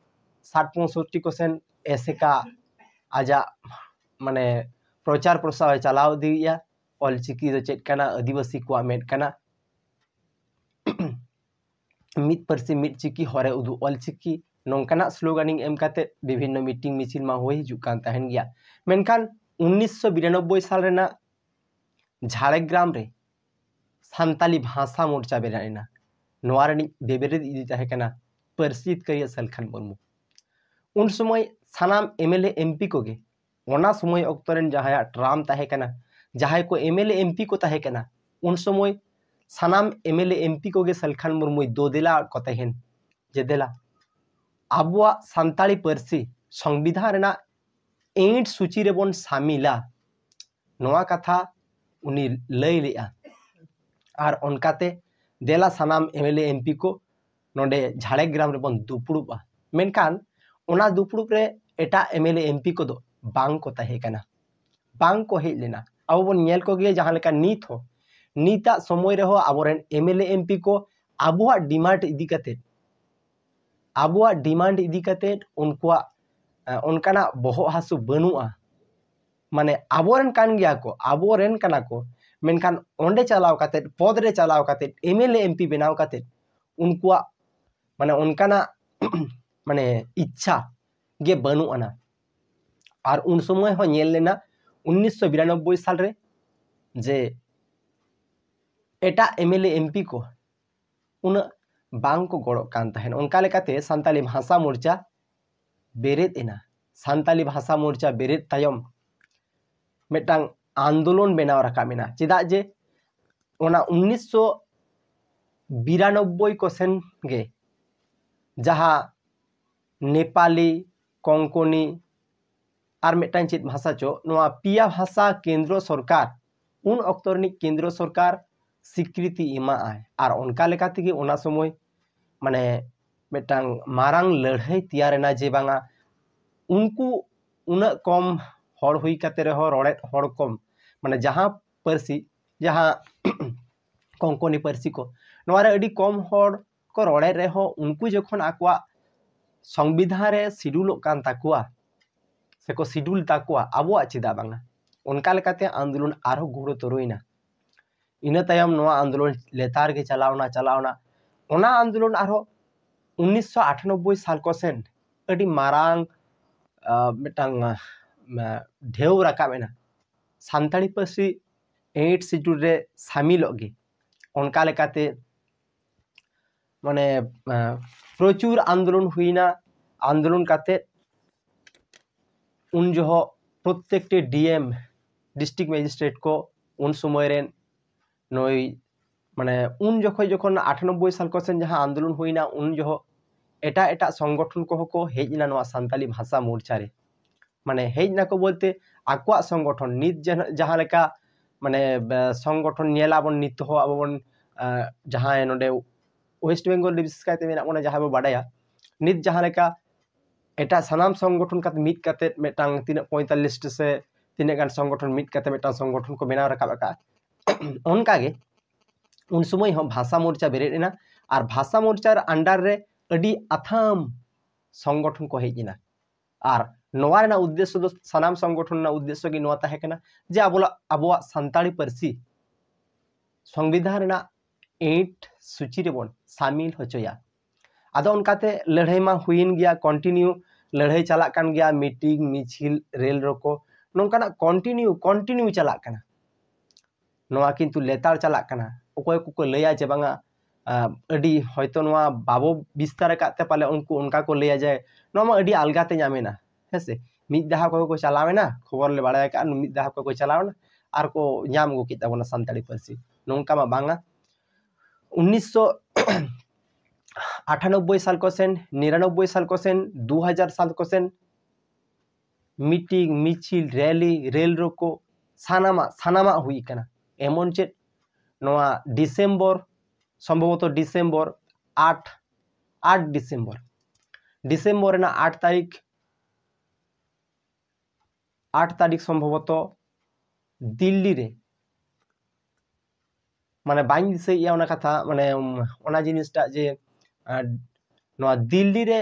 ᱥᱟᱴ ᱯᱚᱸᱭᱥᱚᱴᱴᱤ ᱠᱚᱥᱮᱱ ᱮᱥᱮᱠᱟ ᱟᱡᱟᱜ ᱢᱟᱱᱮ ᱯᱨᱚᱪᱟᱨ ᱯᱨᱚᱥᱟᱨ ᱮ ᱪᱟᱞᱟᱣ ᱤᱫᱤᱭᱮᱫᱼᱟ, ᱚᱞᱪᱤᱠᱤ ᱫᱚ ᱪᱮᱫ ᱠᱟᱱᱟ, ᱟᱹᱫᱤᱵᱟᱹᱥᱤ ᱠᱚᱣᱟᱜ ᱢᱮᱫ ᱠᱟᱱᱟ, ᱢᱤᱫ ᱯᱟᱹᱨᱥᱤ ᱢᱤᱫ ᱪᱤᱠᱤ ᱦᱚᱨᱮ ᱩᱫᱩᱜ ᱚᱞᱪᱤᱠᱤ, ᱱᱚᱝᱠᱟᱱᱟᱜ ᱥᱞᱳᱜᱟᱱᱤᱝ ᱮᱢ ᱠᱟᱛᱮ ᱵᱤᱵᱷᱤᱱᱱᱚ ᱢᱤᱴᱤᱝ ᱢᱤᱪᱷᱤᱞ ᱢᱟ ᱦᱩᱭ ᱦᱤᱡᱩᱜ ᱠᱟᱱ ᱛᱟᱦᱮᱱ ᱜᱮᱭᱟ᱾ ᱢᱮᱱᱠᱷᱟᱱ ᱩᱱᱤᱥᱥᱚ ᱵᱤᱨᱟᱱᱚᱵᱵᱳᱭ ᱥᱟᱞ ᱨᱮᱱᱟᱜ ᱡᱷᱟᱲᱜᱨᱟᱢ ᱨᱮ ᱥᱟᱱᱛᱟᱞᱤ ᱵᱷᱟᱥᱟ ᱢᱳᱨᱪᱟ ᱵᱮᱱᱟᱣ ᱮᱱᱟ᱾ ᱱᱚᱣᱟ ᱨᱤᱱᱤᱡ ᱵᱮᱵᱮᱨᱮᱫ ᱤᱫᱤ ᱛᱟᱦᱮᱸ ᱠᱟᱱᱟ ᱯᱟᱹᱨᱥᱤ ᱡᱤᱛᱠᱟᱹᱨᱤᱭᱟᱹ ᱥᱟᱹᱞᱠᱷᱟᱱ ᱢᱩᱨᱢᱩ᱾ ᱩᱱ ᱥᱚᱢᱚᱭ ᱥᱟᱱᱟᱢ ᱮᱢᱮᱞᱮ ᱮᱢᱯᱤ ᱠᱚᱜᱮ, ᱚᱱᱟ ᱥᱚᱢᱚᱭ ᱚᱠᱛᱚ ᱨᱮᱱ ᱡᱟᱦᱟᱸᱭᱟᱜ ᱴᱟᱨᱢ ᱛᱟᱦᱮᱸ ᱠᱟᱱᱟ, ᱡᱟᱦᱟᱸᱭ ᱠᱚ ᱮᱢᱮᱞᱮ ᱮᱢᱯᱤ ᱠᱚ ᱛᱟᱦᱮᱸ ᱠᱟᱱᱟ, ᱩᱱ ᱥᱚᱢᱚᱭ ᱥᱟᱱᱟᱢ ᱮᱢᱮᱞᱮ ᱮᱢᱯᱤ ᱠᱚᱜᱮ ᱥᱟᱞᱠᱷᱟᱱ ᱢᱩᱨᱢᱩᱭ ᱫᱳᱫᱮᱞᱟ ᱟᱫ ᱠᱚ ᱛᱟᱦᱮᱱ, ᱡᱮ ᱫᱮᱞᱟ ᱟᱵᱚᱣᱟᱜ ᱥᱟᱱᱛᱟᱲᱤ ᱯᱟᱹᱨᱥᱤ ᱥᱚᱝᱵᱤᱫᱷᱟᱱ ᱨᱮᱱᱟᱜ ᱮᱭᱤᱴ ᱥᱩᱪᱤ ᱨᱮᱵᱚᱱ ᱥᱟᱢᱤᱞᱟ᱾ ᱱᱚᱣᱟ ᱠᱟᱛᱷᱟ ᱩᱱᱤ ᱞᱟᱹᱭ ᱞᱮᱜᱼᱟ᱾ ᱟᱨ ᱚᱱᱠᱟᱛᱮ ᱫᱮᱞᱟ ᱥᱟᱱᱟᱢ ᱮᱢᱮᱞᱮ ᱮᱢᱯᱤ ᱠᱚ ᱱᱚᱰᱮ ᱡᱷᱟᱲᱜᱨᱟᱢ ᱨᱮᱵᱚᱱ ᱫᱩᱯᱲᱩᱵᱼᱟ᱾ ᱢᱮᱱᱠᱷᱟᱱ ᱚᱱᱟ ᱫᱩᱯᱲᱩᱵ ᱨᱮ ᱮᱴᱟᱜ ᱮᱢᱮᱞᱮ ᱮᱢᱯᱤ ᱠᱚᱫᱚ ᱵᱟᱝ ᱠᱚ ᱛᱟᱦᱮᱸ ᱠᱟᱱᱟ, ᱵᱟᱝ ᱠᱚ ᱦᱮᱡ ᱞᱮᱱᱟ᱾ ᱟᱵᱚ ᱵᱚᱱ ᱧᱮᱞ ᱠᱚᱜᱮᱭᱟ ᱡᱟᱦᱟᱸ ᱞᱮᱠᱟ ᱱᱤᱛ ᱦᱚᱸ, ᱱᱤᱛᱟᱜ ᱥᱚᱢᱚᱭ ᱨᱮᱦᱚᱸ ᱟᱵᱚᱨᱮᱱ ᱮᱢᱮᱞᱮ ᱮᱢᱯᱤ ᱠᱚ ᱟᱵᱚᱣᱟᱜ ᱰᱤᱢᱟᱱᱰ ᱤᱫᱤ ᱠᱟᱛᱮ, ᱟᱵᱚᱣᱟᱜ ᱰᱤᱢᱟᱱᱰ ᱤᱫᱤ ᱠᱟᱛᱮ ᱩᱱᱠᱩᱣᱟᱜ ᱚᱱᱠᱟᱱᱟᱜ ᱵᱚᱦᱚᱜ ᱦᱟᱹᱥᱩ ᱵᱟᱹᱱᱩᱜᱼᱟ᱾ ᱢᱟᱱᱮ ᱟᱵᱚᱨᱮᱱ ᱠᱟᱱ ᱜᱮᱭᱟ ᱠᱚ, ᱟᱵᱚᱨᱮᱱ ᱠᱟᱱᱟ ᱠᱚ, ᱢᱮᱱᱠᱷᱟᱱ ᱚᱸᱰᱮ ᱪᱟᱞᱟᱣ ᱠᱟᱛᱮ, ᱯᱚᱫᱽ ᱨᱮ ᱪᱟᱞᱟᱣ ᱠᱟᱛᱮ, ᱮᱢᱮᱞᱮ ᱮᱢᱯᱤ ᱵᱮᱱᱟᱣ ᱠᱟᱛᱮ ᱩᱱᱠᱩᱣᱟᱜ ᱢᱟᱱᱮ ᱚᱱᱠᱟᱱᱟᱜ ᱢᱟᱱᱮ ᱤᱪᱪᱷᱟ ᱜᱮ ᱵᱟᱹᱱᱩᱜ ᱟᱱᱟ᱾ ᱟᱨ ᱩᱱ ᱥᱚᱢᱚᱭ ᱦᱚᱸ ᱧᱮᱞ ᱞᱮᱱᱟ ᱩᱱᱤᱥᱥᱚ ᱵᱤᱨᱟᱱᱚᱵᱵᱳᱭ ᱥᱟᱞᱨᱮ ᱡᱮ ᱮᱴᱟᱜ ᱮᱢᱮᱞᱮ ᱮᱢᱯᱤ ᱠᱚ ᱩᱱᱟᱹᱜ ᱵᱟᱝ ᱠᱚ ᱜᱚᱲᱚᱜ ᱠᱟᱱ ᱛᱟᱦᱮᱸᱱ᱾ ᱚᱱᱠᱟ ᱞᱮᱠᱟᱛᱮ ᱥᱟᱱᱛᱟᱞᱤ ᱵᱷᱟᱥᱟ ᱢᱳᱨᱪᱟ ᱵᱮᱨᱮᱫ ᱮᱱᱟ᱾ ᱥᱟᱱᱛᱟᱞᱤ ᱵᱷᱟᱥᱟ ᱢᱳᱨᱪᱟ ᱵᱮᱨᱮᱫ ᱛᱟᱭᱚᱢ ᱢᱤᱫᱴᱟᱝ ᱟᱱᱫᱳᱞᱚᱱ ᱵᱮᱱᱟᱣ ᱨᱟᱠᱟᱵ ᱮᱱᱟ᱾ ᱪᱮᱫᱟᱜ ᱡᱮ ᱚᱱᱟ ᱩᱱᱤᱥᱥᱚ ᱵᱤᱨᱟᱱᱚᱵᱵᱳᱭ ᱠᱚ ᱥᱮᱱ ᱜᱮ ᱡᱟᱦᱟᱸ ᱱᱮᱯᱟᱞᱤ, ᱠᱚᱝᱠᱚᱱᱤ, ᱟᱨ ᱢᱤᱫᱴᱟᱝ ᱪᱮᱫ ᱵᱷᱟᱥᱟ ᱪᱚ, ᱱᱚᱣᱟ ᱯᱮᱭᱟ ᱵᱷᱟᱥᱟ ᱠᱮᱱᱫᱨᱚ ᱥᱚᱨᱠᱟᱨ, ᱩᱱ ᱚᱠᱛᱚ ᱨᱤᱱᱤᱡ ᱠᱮᱱᱫᱨᱚ ᱥᱚᱨᱠᱟᱨ ᱥᱤᱠᱨᱤᱛᱤ ᱮᱢᱟᱜᱼᱟᱭ᱾ ᱟᱨ ᱚᱱᱠᱟ ᱞᱮᱠᱟ ᱛᱮᱜᱮ ᱚᱱᱟ ᱥᱚᱢᱚᱭ ᱢᱟᱱᱮ ᱢᱤᱫᱴᱟᱝ ᱢᱟᱨᱟᱝ ᱞᱟᱹᱲᱦᱟᱹᱭ ᱛᱮᱭᱟᱨ ᱮᱱᱟ ᱡᱮ ᱵᱟᱝᱟ ᱩᱱᱠᱩ ᱩᱱᱟᱹᱜ ᱠᱚᱢ ᱦᱚᱲ ᱦᱩᱭ ᱠᱟᱛᱮ ᱨᱮᱦᱚᱸ, ᱨᱚᱲᱮᱫ ᱦᱚᱲ ᱠᱚᱢ, ᱢᱟᱱᱮ ᱡᱟᱦᱟᱸ ᱯᱟᱹᱨᱥᱤ, ᱡᱟᱦᱟᱸ ᱠᱚᱝᱠᱚᱱᱤ ᱯᱟᱹᱨᱥᱤ ᱠᱚ, ᱱᱚᱣᱟ ᱨᱮ ᱟᱹᱰᱤ ᱠᱚᱢ ᱦᱚᱲ ᱠᱚ ᱨᱚᱲᱮᱫ ᱨᱮᱦᱚᱸ ᱩᱱᱠᱩ ᱡᱚᱠᱷᱚᱱ ᱟᱠᱚᱣᱟᱜ ᱥᱚᱝᱵᱤᱫᱷᱟᱱ ᱨᱮ ᱥᱤᱰᱩᱞᱚᱜ ᱠᱟᱱ ᱛᱟᱠᱚᱣᱟ ᱥᱮᱠᱚ ᱥᱤᱰᱩᱞ ᱛᱟᱠᱚᱣᱟ, ᱟᱵᱚᱣᱟᱜ ᱪᱮᱫᱟᱜ ᱵᱟᱝᱟ? ᱚᱱᱠᱟ ᱞᱮᱠᱟᱛᱮ ᱟᱱᱫᱳᱞᱚᱱ ᱟᱨᱦᱚᱸ ᱜᱩᱲᱟᱹ ᱛᱚᱨᱚᱭᱮᱱᱟ᱾ ᱤᱱᱟᱹ ᱛᱟᱭᱚᱢ ᱱᱚᱣᱟ ᱟᱱᱫᱳᱞᱚᱱ ᱞᱮᱛᱟᱲ ᱜᱮ ᱪᱟᱞᱟᱣᱱᱟ, ᱪᱟᱞᱟᱣᱱᱟ᱾ ᱚᱱᱟ ᱟᱱᱫᱳᱞᱚᱱ ᱟᱨᱦᱚᱸ ᱩᱱᱤᱥᱥᱚ ᱟᱴᱷᱟᱱᱚᱵᱵᱳᱭ ᱥᱟᱞ ᱠᱚ ᱥᱮᱱ ᱟᱹᱰᱤ ᱢᱟᱨᱟᱝ, ᱟᱸ, ᱢᱤᱫᱴᱟᱝ, ᱟᱸ, ᱰᱷᱮᱣ ᱨᱟᱠᱟᱵ ᱮᱱᱟ᱾ ᱥᱟᱱᱛᱟᱲᱤ ᱯᱟᱹᱨᱥᱤ ᱮᱭᱤᱴ ᱥᱤᱰᱩᱞ ᱨᱮ ᱥᱟᱢᱤᱞᱚᱜ ᱜᱮ᱾ ᱚᱱᱠᱟ ᱞᱮᱠᱟᱛᱮ ᱢᱟᱱᱮ, ᱟᱸ, ᱯᱨᱚᱪᱩᱨ ᱟᱱᱫᱳᱞᱚᱱ ᱦᱩᱭᱱᱟ᱾ ᱟᱱᱫᱳᱞᱚᱱ ᱠᱟᱛᱮᱫ ᱩᱱ ᱡᱚᱦᱚᱜ ᱯᱨᱚᱛᱛᱮᱠᱴᱤ ᱰᱤ ᱮᱢ, ᱰᱤᱥᱴᱨᱤᱠᱴ ᱢᱮᱡᱤᱥᱴᱨᱮᱴ ᱠᱚ ᱩᱱ ᱥᱚᱢᱚᱭ ᱨᱮᱱ ᱱᱩᱭ ᱢᱟᱱᱮ ᱩᱱ ᱡᱚᱠᱷᱚᱡ ᱡᱚᱠᱷᱚᱱ ᱟᱴᱷᱟᱱᱚᱵᱵᱳᱭ ᱥᱟᱞ ᱠᱚ ᱥᱮᱱ ᱡᱟᱦᱟᱸ ᱟᱱᱫᱳᱞᱚᱱ ᱦᱩᱭᱱᱟ, ᱩᱱ ᱡᱚᱦᱚᱜ ᱮᱴᱟᱜ ᱮᱴᱟᱜ ᱥᱚᱝᱜᱚᱴᱷᱚᱱ ᱠᱚᱦᱚᱸ ᱠᱚ ᱦᱮᱡ ᱮᱱᱟ ᱱᱚᱣᱟ ᱥᱟᱱᱛᱟᱞᱤ ᱵᱷᱟᱥᱟ ᱢᱳᱨᱪᱟ ᱨᱮ᱾ ᱢᱟᱱᱮ ᱦᱮᱡ ᱱᱟᱠᱚ ᱵᱚᱞᱛᱮ ᱟᱠᱚᱣᱟᱜ ᱥᱚᱝᱜᱚᱴᱷᱚᱱ ᱱᱤᱛ ᱡᱟᱦᱟᱸ, ᱡᱟᱦᱟᱸ ᱞᱮᱠᱟ ᱢᱟᱱᱮ ᱥᱚᱝᱜᱚᱴᱷᱚᱱ ᱧᱮᱞᱟᱵᱚᱱ ᱱᱤᱛ ᱦᱚᱸ ᱟᱵᱚ ᱵᱚᱱ ᱡᱟᱦᱟᱸᱭ ᱱᱚᱰᱮ ᱳᱭᱮᱥᱴ ᱵᱮᱝᱜᱚᱞ ᱨᱮ ᱵᱤᱥᱮᱥ ᱠᱟᱭᱛᱮ ᱢᱮᱱᱟᱜ ᱵᱚᱱᱟ, ᱡᱟᱦᱟᱸᱭ ᱵᱚ ᱵᱟᱰᱟᱭᱟ ᱱᱤᱛ ᱡᱟᱦᱟᱸ ᱞᱮᱠᱟ ᱮᱴᱟᱜ ᱥᱟᱱᱟᱢ ᱥᱚᱝᱜᱚᱴᱷᱚᱱ ᱠᱟᱛᱮ ᱢᱤᱫ ᱠᱟᱛᱮ ᱢᱤᱫᱴᱟᱝ ᱛᱤᱱᱟᱹᱜ ᱯᱚᱸᱭᱛᱟᱞᱞᱤᱥ ᱥᱮ ᱛᱤᱱᱟᱹᱜ ᱜᱟᱱ ᱥᱚᱝᱜᱚᱴᱷᱚᱱ ᱢᱤᱫ ᱠᱟᱛᱮ ᱢᱤᱫᱴᱟᱝ ᱥᱚᱝᱜᱚᱴᱷᱚᱱ ᱠᱚ ᱵᱮᱱᱟᱣ ᱨᱟᱠᱟᱵ ᱟᱠᱟᱫᱼᱟ᱾ ᱚᱱᱠᱟᱜᱮ ᱩᱱ ᱥᱚᱢᱚᱭ ᱦᱚᱸ ᱵᱷᱟᱥᱟ ᱢᱳᱨᱪᱟ ᱵᱮᱨᱮᱫ ᱮᱱᱟ᱾ ᱟᱨ ᱵᱷᱟᱥᱟ ᱢᱳᱨᱪᱟ under ᱨᱮ ᱟᱹᱰᱤ ᱟᱛᱷᱟᱢ ᱥᱚᱝᱜᱚᱴᱷᱚᱱ ᱠᱚ ᱦᱮᱡ ᱮᱱᱟ᱾ ᱟᱨ ᱱᱚᱣᱟ ᱨᱮᱱᱟᱜ ᱩᱫᱽᱫᱮᱥᱥᱚ ᱫᱚ, ᱥᱟᱱᱟᱢ ᱥᱚᱝᱜᱚᱴᱷᱚᱱ ᱨᱮᱱᱟᱜ ᱩᱫᱽᱫᱮᱥᱥᱚ ᱜᱮ ᱱᱚᱣᱟ ᱛᱟᱦᱮᱸ ᱠᱟᱱᱟ ᱡᱮ ᱟᱵᱚᱣᱟᱜ, ᱟᱵᱚᱣᱟᱜ ᱥᱟᱱᱛᱟᱲᱤ ᱯᱟᱹᱨᱥᱤ ᱥᱚᱝᱵᱤᱫᱷᱟᱱ ᱨᱮᱱᱟᱜ ᱮᱭᱤᱴ ᱥᱩᱪᱤ ᱨᱮᱵᱚᱱ ᱥᱟᱢᱤᱞ ᱦᱚᱪᱚᱭᱟ᱾ ᱟᱫᱚ ᱚᱱᱠᱟᱛᱮ ᱞᱟᱹᱲᱦᱟᱹᱭ ᱢᱟ ᱦᱩᱭᱮᱱ ᱜᱮᱭᱟ, continue ᱞᱟᱹᱲᱦᱟᱹᱭ ᱪᱟᱞᱟᱜ ᱠᱟᱱ ᱜᱮᱭᱟ, ᱢᱤᱴᱤᱝ, ᱢᱤᱪᱷᱤᱞ, ᱨᱮᱞ ᱨᱳᱠᱳ, ᱱᱚᱝᱠᱟᱱᱟᱜ continue continue ᱪᱟᱞᱟᱜ ᱠᱟᱱᱟ᱾ ᱱᱚᱣᱟ ᱠᱤᱱᱛᱩ ᱞᱮᱛᱟᱲ ᱪᱟᱞᱟᱜ ᱠᱟᱱᱟ᱾ ᱚᱠᱚᱭ ᱠᱚᱠᱚ ᱞᱟᱹᱭᱟ ᱡᱮ ᱵᱟᱝᱟ, ᱟᱹᱰᱤ ᱦᱚᱭᱛᱳ ᱱᱚᱣᱟ ᱵᱟᱵᱚ ᱵᱤᱥᱛᱟᱨ ᱟᱠᱟᱫ ᱛᱮ ᱯᱟᱞᱮ ᱩᱱᱠᱩ ᱚᱱᱠᱟ ᱠᱚ ᱞᱟᱹᱭᱟ ᱡᱮ ᱱᱚᱣᱟ ᱢᱟ ᱟᱹᱰᱤ ᱟᱞᱜᱟ ᱛᱮ ᱧᱟᱢᱮᱱᱟ, ᱦᱮᱸ ᱥᱮ? ᱢᱤᱫ ᱫᱷᱟᱣ ᱚᱠᱚᱭ ᱠᱚ ᱪᱟᱞᱟᱣ ᱮᱱᱟ, ᱠᱷᱚᱵᱚᱨ ᱞᱮ ᱵᱟᱲᱟᱭ ᱟᱠᱟᱫᱼᱟ, ᱢᱤᱫ ᱫᱷᱟᱣ ᱚᱠᱚᱭ ᱠᱚ ᱪᱟᱞᱟᱣ ᱮᱱᱟ ᱟᱨ ᱠᱚ ᱧᱟᱢ ᱟᱹᱜᱩ ᱠᱮᱫ ᱛᱟᱵᱚᱱᱟ ᱥᱟᱱᱛᱟᱲᱤ ᱯᱟᱹᱨᱥᱤ, ᱱᱚᱝᱠᱟ ᱢᱟ ᱵᱟᱝᱟ᱾ ᱩᱱᱤᱥᱥᱚ ᱟᱴᱷᱟᱱᱚᱵᱵᱳᱭ ᱥᱟᱞ ᱠᱚ ᱥᱮᱱ, ᱱᱤᱨᱟᱱᱚᱵᱵᱳᱭ ᱥᱟᱞ ᱠᱚ ᱥᱮᱱ, ᱫᱩ ᱦᱟᱡᱟᱨ ᱥᱟᱞ ᱠᱚ ᱥᱮᱱ ᱢᱤᱴᱤᱝ, ᱢᱤᱪᱷᱤᱞ, ᱨᱮᱞᱤ, ᱨᱮᱞ ᱨᱳᱠᱳ, ᱥᱟᱱᱟᱢᱟᱜ, ᱥᱟᱱᱟᱢᱟᱜ ᱦᱩᱭ ᱟᱠᱟᱱᱟ᱾ ᱮᱢᱚᱱ ᱪᱮᱫ ᱱᱚᱣᱟ ᱰᱤᱥᱮᱢᱵᱚᱨ, ᱥᱚᱢᱵᱷᱚᱵᱚᱛᱚ ᱰᱤᱥᱮᱢᱵᱚᱨ ᱟᱴ, ᱟᱴ ᱰᱤᱥᱮᱢᱵᱚᱨ, ᱰᱤᱥᱮᱢᱵᱚᱨ ᱨᱮᱱᱟᱜ ᱟᱴ ᱛᱟᱹᱨᱤᱠᱷ, ᱟᱴ ᱛᱟᱹᱨᱤᱠᱷ ᱥᱚᱢᱵᱷᱚᱵᱚᱛᱚ ᱫᱤᱞᱞᱤ ᱨᱮ, ᱢᱟᱱᱮ ᱵᱟᱹᱧ ᱫᱤᱥᱟᱹᱭᱮᱫᱼᱟ ᱚᱱᱟ ᱠᱟᱛᱷᱟ, ᱢᱟᱱᱮ ᱚᱱᱟ ᱡᱤᱱᱤᱥᱴᱟᱜ ᱡᱮ ᱱᱚᱣᱟ ᱫᱤᱞᱞᱤ ᱨᱮ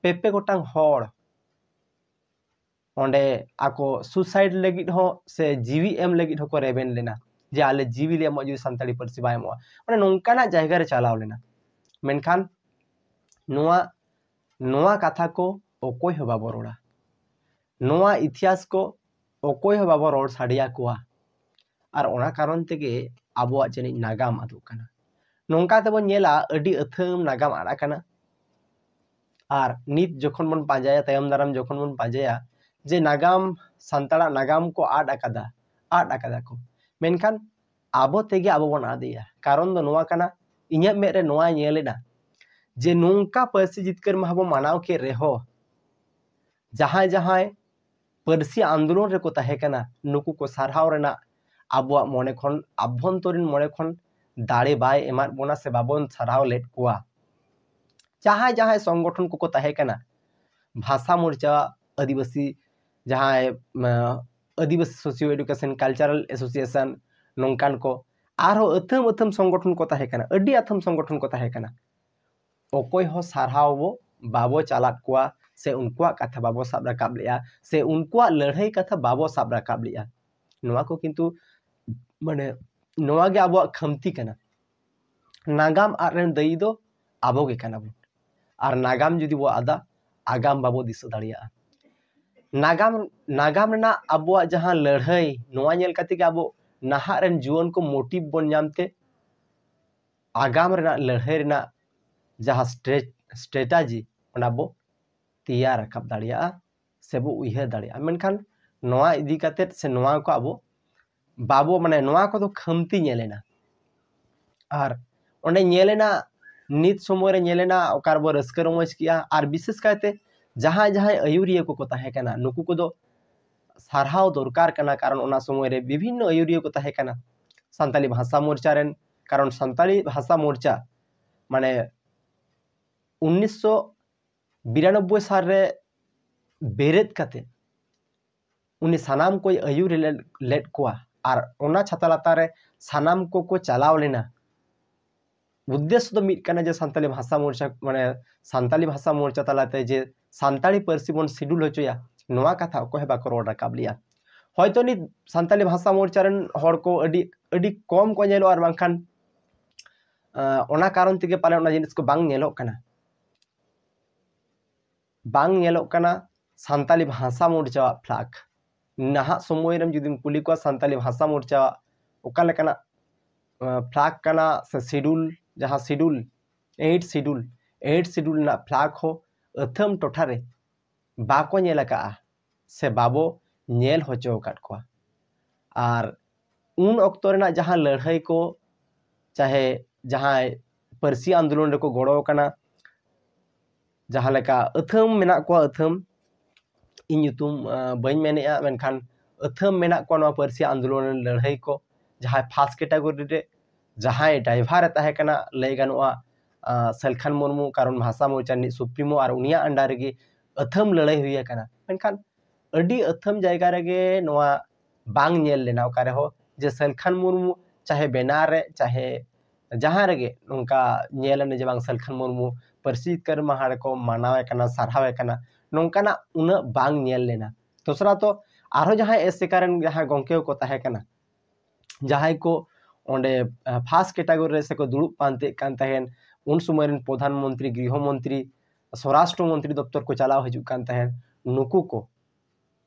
ᱯᱮ ᱯᱮ ᱜᱚᱴᱟᱝ ᱦᱚᱲ ᱚᱸᱰᱮ ᱟᱠᱚ suicide ᱞᱟᱹᱜᱤᱫ ᱦᱚᱸ ᱥᱮ ᱡᱤᱣᱤ ᱮᱢ ᱞᱟᱹᱜᱤᱫ ᱦᱚᱸᱠᱚ ᱨᱮᱵᱮᱱ ᱞᱮᱱᱟ ᱡᱮ ᱟᱞᱮ ᱡᱤᱣᱤ ᱞᱮ ᱮᱢᱚᱜᱼᱟ ᱡᱩᱫᱤ ᱥᱟᱱᱛᱟᱲᱤ ᱯᱟᱹᱨᱥᱤ ᱵᱟᱭ ᱮᱢᱚᱜᱼᱟ᱾ ᱢᱟᱱᱮ ᱱᱚᱝᱠᱟᱱᱟᱜ ᱡᱟᱭᱜᱟ ᱨᱮ ᱪᱟᱞᱟᱣ ᱞᱮᱱᱟ᱾ ᱢᱮᱱᱠᱷᱟᱱ ᱱᱚᱣᱟ, ᱱᱚᱣᱟ ᱠᱟᱛᱷᱟ ᱠᱚ ᱚᱠᱚᱭ ᱦᱚᱸ ᱵᱟᱵᱚ ᱨᱚᱲᱟ᱾ ᱱᱚᱣᱟ ᱤᱛᱤᱦᱟᱥ ᱠᱚ ᱚᱠᱚᱭ ᱦᱚᱸ ᱵᱟᱵᱚ ᱨᱚᱲ ᱥᱟᱰᱮᱭᱟᱠᱚᱣᱟ᱾ ᱟᱨ ᱚᱱᱟ ᱠᱟᱨᱚᱱ ᱛᱮᱜᱮ ᱟᱵᱚᱣᱟᱜ ᱡᱟᱹᱱᱤᱡ ᱱᱟᱜᱟᱢ ᱟᱫᱚᱜ ᱠᱟᱱᱟ᱾ ᱱᱚᱝᱠᱟ ᱛᱮᱵᱚᱱ ᱧᱮᱞᱟ, ᱟᱹᱰᱤ ᱟᱹᱛᱷᱟᱹᱢ ᱱᱟᱜᱟᱢ ᱟᱫ ᱟᱠᱟᱱᱟ᱾ ᱟᱨ ᱱᱤᱛ ᱡᱚᱠᱷᱚᱱ ᱵᱚᱱ ᱯᱟᱸᱡᱟᱭᱟ, ᱛᱟᱭᱚᱢ ᱫᱟᱨᱟᱢ ᱡᱚᱠᱷᱚᱱ ᱵᱚᱱ ᱯᱟᱸᱡᱟᱭᱟ ᱡᱮ ᱱᱟᱜᱟᱢ, ᱥᱟᱱᱛᱟᱲᱟᱜ ᱱᱟᱜᱟᱢ ᱠᱚ ᱟᱫ ᱟᱠᱟᱫᱟ, ᱟᱫ ᱟᱠᱟᱫᱟ ᱠᱚ, ᱢᱮᱱᱠᱷᱟᱱ ᱟᱵᱚ ᱛᱮᱜᱮ ᱟᱵᱚ ᱵᱚᱱ ᱟᱫᱮᱜᱼᱟ᱾ ᱠᱟᱨᱚᱱ ᱫᱚ ᱱᱚᱣᱟ ᱠᱟᱱᱟ, ᱤᱧᱟᱹᱜ ᱢᱮᱫ ᱨᱮ ᱱᱚᱣᱟ ᱧᱮᱞ ᱮᱱᱟ ᱡᱮ ᱱᱚᱝᱠᱟ ᱯᱟᱹᱨᱥᱤ ᱡᱤᱛᱠᱟᱹᱨ ᱢᱟᱦᱟ ᱵᱚ ᱢᱟᱱᱟᱣ ᱠᱮᱫ ᱨᱮᱦᱚᱸ, ᱡᱟᱦᱟᱸᱭ ᱡᱟᱦᱟᱸᱭ ᱯᱟᱹᱨᱥᱤ ᱟᱱᱫᱳᱞᱚᱱ ᱨᱮᱠᱚ ᱛᱟᱦᱮᱸ ᱠᱟᱱᱟ, ᱱᱩᱠᱩ ᱠᱚ ᱥᱟᱨᱦᱟᱣ ᱨᱮᱱᱟᱜ ᱟᱵᱚᱣᱟᱜ ᱢᱚᱱᱮ ᱠᱷᱚᱱ, ᱟᱵᱷᱚᱱᱛᱚᱨᱤᱱ ᱢᱚᱱᱮ ᱠᱷᱚᱱ ᱫᱟᱲᱮ ᱵᱟᱭ ᱮᱢᱟᱫ ᱵᱚᱱᱟ ᱥᱮ ᱵᱟᱵᱚᱱ ᱥᱟᱨᱦᱟᱣ ᱞᱮᱫ ᱠᱚᱣᱟ᱾ ᱡᱟᱦᱟᱸᱭ ᱡᱟᱦᱟᱸᱭ ᱥᱚᱝᱜᱚᱴᱷᱚᱱ ᱠᱚᱠᱚ ᱛᱟᱦᱮᱸ ᱠᱟᱱᱟ, ᱵᱷᱟᱥᱟ ᱢᱳᱨᱪᱟ, ᱟᱹᱫᱤᱵᱟᱹᱥᱤ, ᱡᱟᱦᱟᱸᱭ, ᱟᱸ, ᱟᱹᱫᱤᱵᱟᱹᱥᱤ Socio Education Cultural Association, ᱱᱚᱝᱠᱟᱱ ᱠᱚ, ᱟᱨᱦᱚᱸ ᱟᱹᱛᱷᱟᱹᱢ ᱟᱹᱛᱷᱟᱹᱢ ᱥᱚᱝᱜᱚᱴᱷᱚᱱ ᱠᱚ ᱛᱟᱦᱮᱸ ᱠᱟᱱᱟ, ᱟᱹᱰᱤ ᱟᱛᱷᱟᱹᱢ ᱥᱚᱝᱜᱚᱴᱷᱚᱱ ᱠᱚ ᱛᱟᱦᱮᱸ ᱠᱟᱱᱟ᱾ ᱚᱠᱚᱭ ᱦᱚᱸ ᱥᱟᱨᱦᱟᱣ ᱵᱚ ᱵᱟᱵᱚ ᱪᱟᱞᱟᱫ ᱠᱚᱣᱟ ᱥᱮ ᱩᱱᱠᱩᱣᱟᱜ ᱠᱟᱛᱷᱟ ᱵᱟᱵᱚ ᱥᱟᱵ ᱨᱟᱠᱟᱵ ᱞᱮᱜᱼᱟ ᱥᱮ ᱩᱱᱠᱩᱣᱟᱜ ᱞᱟᱹᱲᱦᱟᱹᱭ ᱠᱟᱛᱷᱟ ᱵᱟᱵᱚ ᱥᱟᱵ ᱨᱟᱠᱟᱵ ᱞᱮᱜᱼᱟ᱾ ᱱᱚᱣᱟ ᱠᱚ ᱠᱤᱱᱛᱩ, ᱢᱟᱱᱮ, ᱱᱚᱣᱟ ᱜᱮ ᱟᱵᱚᱣᱟᱜ ᱠᱷᱟᱢᱛᱤ ᱠᱟᱱᱟ᱾ ᱱᱟᱜᱟᱢ ᱟᱫ ᱨᱮᱱ ᱫᱟᱹᱭᱤ ᱫᱚ ᱟᱵᱚ ᱜᱮ ᱠᱟᱱᱟ ᱵᱚᱱ᱾ ᱟᱨ ᱱᱟᱜᱟᱢ ᱡᱩᱫᱤ ᱵᱚ ᱟᱫᱟ, ᱟᱜᱟᱢ ᱵᱟᱵᱚ ᱫᱤᱥᱟᱹ ᱫᱟᱲᱮᱭᱟᱜᱼᱟ᱾ ᱱᱟᱜᱟᱢ, ᱱᱟᱜᱟᱢ ᱨᱮᱱᱟᱜ ᱟᱵᱚᱣᱟᱜ ᱡᱟᱦᱟᱸ ᱞᱟᱹᱲᱦᱟᱹᱭ, ᱱᱚᱣᱟ ᱧᱮᱞ ᱠᱟᱛᱮ ᱜᱮ ᱟᱵᱚ ᱱᱟᱦᱟᱜ ᱨᱮᱱ ᱡᱩᱣᱟᱹᱱ ᱠᱚ motive ᱵᱚᱱ ᱧᱟᱢ ᱛᱮ, ᱟᱜᱟᱢ ᱨᱮᱱᱟᱜ ᱞᱟᱹᱲᱦᱟᱹᱭ ᱨᱮᱱᱟᱜ ᱡᱟᱦᱟᱸ ᱥᱴᱨᱮ-, strategy, ᱚᱱᱟ ᱵᱚ ᱛᱮᱭᱟᱨ ᱨᱟᱠᱟᱵ ᱫᱟᱲᱮᱭᱟᱜᱼᱟ ᱥᱮ ᱵᱚ ᱩᱭᱦᱟᱹᱨ ᱫᱟᱲᱮᱭᱟᱜᱼᱟ᱾ ᱢᱮᱱᱠᱷᱟᱱ ᱱᱚᱣᱟ ᱤᱫᱤ ᱠᱟᱛᱮᱫ ᱥᱮ ᱱᱚᱣᱟ ᱠᱚ ᱟᱵᱚ ᱵᱟᱵᱚ, ᱢᱟᱱᱮ, ᱱᱚᱣᱟ ᱠᱚᱫᱚ ᱠᱷᱟᱢᱛᱤ ᱧᱮᱞᱮᱱᱟ᱾ ᱟᱨ ᱚᱸᱰᱮ ᱧᱮᱞᱮᱱᱟ, ᱱᱤᱛ ᱥᱚᱢᱚᱭ ᱨᱮ ᱧᱮᱞᱮᱱᱟ, ᱚᱠᱟ ᱨᱮᱵᱚ ᱨᱟᱹᱥᱠᱟᱹ ᱨᱚᱢᱚᱡᱽ ᱠᱮᱜᱼᱟ᱾ ᱟᱨ ᱵᱤᱥᱮᱥ ᱠᱟᱭᱛᱮ ᱡᱟᱦᱟᱸᱭ ᱡᱟᱦᱟᱸᱭ ᱟᱹᱭᱩᱨᱤᱭᱟᱹ ᱠᱚᱠᱚ ᱛᱟᱦᱮᱸ ᱠᱟᱱᱟ, ᱱᱩᱠᱩ ᱠᱚᱫᱚ ᱥᱟᱨᱦᱟᱣ ᱫᱚᱨᱠᱟᱨ ᱠᱟᱱᱟ, ᱠᱟᱨᱚᱱ ᱚᱱᱟ ᱥᱚᱢᱚᱭ ᱨᱮ ᱵᱤᱵᱷᱤᱱᱱᱚ ᱟᱹᱭᱩᱨᱤᱭᱟᱹ ᱠᱚ ᱛᱟᱦᱮᱸ ᱠᱟᱱᱟ᱾ ᱥᱟᱱᱛᱟᱞᱤ ᱵᱷᱟᱥᱟ ᱢᱳᱨᱪᱟ ᱨᱮᱱ, ᱠᱟᱨᱚᱱ ᱥᱟᱱᱛᱟᱞᱤ ᱵᱷᱟᱥᱟ ᱢᱳᱨᱪᱟ, ᱢᱟᱱᱮ, ᱩᱱᱤᱥᱥᱚ ᱵᱤᱨᱟᱱᱚᱵᱵᱳᱭ ᱥᱟᱞ ᱨᱮ ᱵᱮᱨᱮᱫ ᱠᱟᱛᱮ ᱩᱱᱤ ᱥᱟᱱᱟᱢ ᱠᱚᱭ ᱟᱹᱭᱩᱨ ᱞᱮᱫ, ᱞᱮᱫ ᱠᱚᱣᱟ᱾ ᱟᱨ ᱚᱱᱟ ᱪᱷᱟᱛᱟ ᱞᱟᱛᱟᱨ ᱨᱮ ᱥᱟᱱᱟᱢ ᱠᱚᱠᱚ ᱪᱟᱞᱟᱣ ᱞᱮᱱᱟ᱾ ᱩᱫᱽᱫᱮᱥᱥᱚ ᱫᱚ ᱢᱤᱫ ᱠᱟᱱᱟ ᱡᱮ ᱥᱟᱱᱛᱟᱞᱤ ᱵᱷᱟᱥᱟ ᱢᱳᱨᱪᱟ, ᱢᱟᱱᱮ, ᱥᱟᱱᱛᱟᱞᱤ ᱵᱷᱟᱥᱟ ᱢᱳᱨᱪᱟ ᱛᱟᱞᱟᱛᱮ ᱡᱮ ᱥᱟᱱᱛᱟᱲᱤ ᱯᱟᱹᱨᱥᱤ ᱵᱚᱱ schedule ᱦᱚᱪᱚᱭᱟ, ᱱᱚᱣᱟ ᱠᱟᱛᱷᱟ ᱚᱠᱚᱭ ᱦᱚᱸ ᱵᱟᱠᱚ ᱨᱚᱲ ᱨᱟᱠᱟᱵ ᱞᱮᱜᱼᱟ᱾ ᱦᱚᱭᱛᱚ ᱱᱤᱛ ᱥᱟᱱᱛᱟᱞᱤ ᱵᱷᱟᱥᱟ ᱢᱳᱨᱪᱟ ᱨᱮᱱ ᱦᱚᱲ ᱠᱚ ᱟᱹᱰᱤ, ᱟᱹᱰᱤ ᱠᱚᱢ ᱠᱚ ᱧᱮᱞᱚᱜᱼᱟ, ᱟᱨ ᱵᱟᱝᱠᱷᱟᱱ, ᱟᱸ, ᱚᱱᱟ ᱠᱟᱨᱚᱱ ᱛᱮᱜᱮ ᱯᱟᱞᱮ ᱚᱱᱟ ᱡᱤᱱᱤᱥ ᱠᱚ ᱵᱟᱝ ᱧᱮᱞᱚᱜ ᱠᱟᱱᱟ᱾ ᱵᱟᱝ ᱧᱮᱞᱚᱜ ᱠᱟᱱᱟ ᱥᱟᱱᱛᱟᱞᱤ ᱵᱷᱟᱥᱟ ᱢᱳᱨᱪᱟᱣᱟᱜ flag᱾ ᱱᱟᱦᱟᱜ ᱥᱚᱢᱚᱭ ᱨᱮᱢ ᱡᱩᱫᱤᱢ ᱠᱩᱞᱤ ᱠᱚᱣᱟ ᱥᱟᱱᱛᱟᱞᱤ ᱵᱷᱟᱥᱟ ᱢᱳᱨᱪᱟᱣᱟᱜ ᱚᱠᱟ ᱞᱮᱠᱟᱱᱟᱜ, ᱟᱸ, flag ᱠᱟᱱᱟ ᱥᱮ schedule, ᱡᱟᱦᱟᱸ schedule, eighth schedule, eighth schedule ᱨᱮᱱᱟᱜ flag ᱦᱚᱸ ᱟᱹᱛᱷᱟᱹᱢ ᱴᱚᱴᱷᱟ ᱨᱮ ᱵᱟᱠᱚ ᱧᱮᱞ ᱟᱠᱟᱫᱼᱟ ᱥᱮ ᱵᱟᱵᱚ ᱧᱮᱞ ᱦᱚᱪᱚ ᱟᱠᱟᱫ ᱠᱚᱣᱟ᱾ ᱟᱨ ᱩᱱ ᱚᱠᱛᱚ ᱨᱮᱱᱟᱜ ᱡᱟᱦᱟᱸ ᱞᱟᱹᱲᱦᱟᱹᱭ ᱠᱚ, ᱪᱟᱦᱮ ᱡᱟᱦᱟᱸᱭ ᱯᱟᱹᱨᱥᱤ ᱟᱱᱫᱳᱞᱚᱱ ᱨᱮᱠᱚ ᱜᱚᱲᱚ ᱟᱠᱟᱱᱟ, ᱡᱟᱦᱟᱸ ᱞᱮᱠᱟ ᱟᱹᱛᱷᱟᱹᱢ ᱢᱮᱱᱟᱜ ᱠᱚᱣᱟ, ᱟᱹᱛᱷᱟᱹᱢ, ᱤᱧ ᱧᱩᱛᱩᱢ ᱵᱟᱹᱧ ᱢᱮᱱᱮᱫᱼᱟ, ᱢᱮᱱᱠᱷᱟᱱ ᱟᱹᱛᱷᱟᱹᱢ ᱢᱮᱱᱟᱜ ᱠᱚᱣᱟ ᱱᱚᱣᱟ ᱯᱟᱹᱨᱥᱤ ᱟᱱᱫᱳᱞᱚᱱ ᱨᱮᱱ ᱞᱟᱹᱲᱦᱟᱹᱭ ᱠᱚ᱾ ᱡᱟᱦᱟᱸᱭ ᱯᱷᱟᱥᱴ ᱠᱮᱴᱟᱜᱚᱨᱤ ᱨᱮ ᱡᱟᱦᱟᱸᱭ ᱰᱟᱭᱵᱷᱟᱨ ᱮ ᱛᱟᱦᱮᱸ ᱠᱟᱱᱟ, ᱞᱟᱹᱭ ᱜᱟᱱᱚᱜᱼᱟ ᱥᱟᱞᱠᱷᱟᱱ ᱢᱩᱨᱢᱩ, ᱠᱟᱨᱚᱱ ᱵᱷᱟᱥᱟ ᱢᱳᱨᱪᱟ ᱨᱤᱱᱤᱡ ᱥᱩᱯᱨᱤᱢᱳ, ᱟᱨ ᱩᱱᱤᱭᱟᱜ ᱟᱱᱰᱟᱨ ᱨᱮᱜᱮ ᱟᱹᱛᱷᱟᱹᱢ ᱞᱟᱹᱲᱦᱟᱹᱭ ᱦᱩᱭ ᱟᱠᱟᱱᱟ᱾ ᱢᱮᱱᱠᱷᱟᱱ ᱟᱹᱰᱤ ᱟᱹᱛᱷᱟᱹᱢ ᱡᱟᱭᱜᱟ ᱨᱮᱜᱮ ᱱᱚᱣᱟ ᱵᱟᱝ ᱧᱮᱞ ᱞᱮᱱᱟ ᱚᱠᱟ ᱨᱮᱦᱚᱸ, ᱡᱮ ᱥᱟᱞᱠᱷᱟᱱ ᱢᱩᱨᱢᱩ ᱪᱟᱦᱮ ᱵᱮᱱᱟᱨ ᱨᱮ, ᱪᱟᱦᱮ ᱡᱟᱦᱟᱸ ᱨᱮᱜᱮ ᱱᱚᱝᱠᱟ ᱧᱮᱞ ᱮᱱᱟ ᱡᱮ ᱵᱟᱝ ᱥᱟᱞᱠᱷᱟᱱ ᱢᱩᱨᱢᱩ ᱯᱟᱹᱨᱥᱤ ᱡᱤᱛᱠᱟᱹᱨ ᱢᱟᱦᱟ ᱨᱮᱠᱚ ᱢᱟᱱᱟᱣᱮ ᱠᱟᱱᱟ, ᱥᱟᱨᱦᱟᱣᱮ ᱠᱟᱱᱟ, ᱱᱚᱝᱠᱟᱱᱟᱜ ᱩᱱᱟᱹᱜ ᱵᱟᱝ ᱧᱮᱞ ᱞᱮᱱᱟ᱾ ᱫᱚᱥᱨᱟ ᱛᱚ ᱟᱨᱦᱚᱸ ᱡᱟᱦᱟᱸᱭ ᱮᱥᱮᱠᱟ ᱨᱮᱱ ᱡᱟᱦᱟᱸᱭ ᱜᱚᱢᱠᱮ ᱠᱚᱠᱚ ᱛᱟᱦᱮᱸ ᱠᱟᱱᱟ, ᱡᱟᱦᱟᱸᱭ ᱠᱚ ᱚᱸᱰᱮ ᱯᱷᱟᱥᱴ ᱠᱮᱴᱟᱜᱚᱨᱤ ᱨᱮ ᱥᱮᱠᱚ ᱫᱩᱲᱩᱵ ᱯᱟᱱᱛᱮᱜ ᱠᱟᱱ ᱛᱟᱦᱮᱸᱱ, ᱩᱱ ᱥᱚᱢᱚᱭ ᱨᱮᱱ ᱯᱨᱚᱫᱷᱟᱱ ᱢᱚᱱᱛᱨᱤ, ᱜᱨᱤᱦᱚ ᱢᱚᱱᱛᱨᱤ, ᱥᱚᱨᱟᱥᱴᱨᱚ ᱢᱚᱱᱛᱨᱤ ᱫᱚᱯᱛᱚᱨ ᱠᱚ ᱪᱟᱞᱟᱣ ᱦᱤᱡᱩᱜ ᱠᱟᱱ ᱛᱟᱦᱮᱸᱱ, ᱱᱩᱠᱩ ᱠᱚ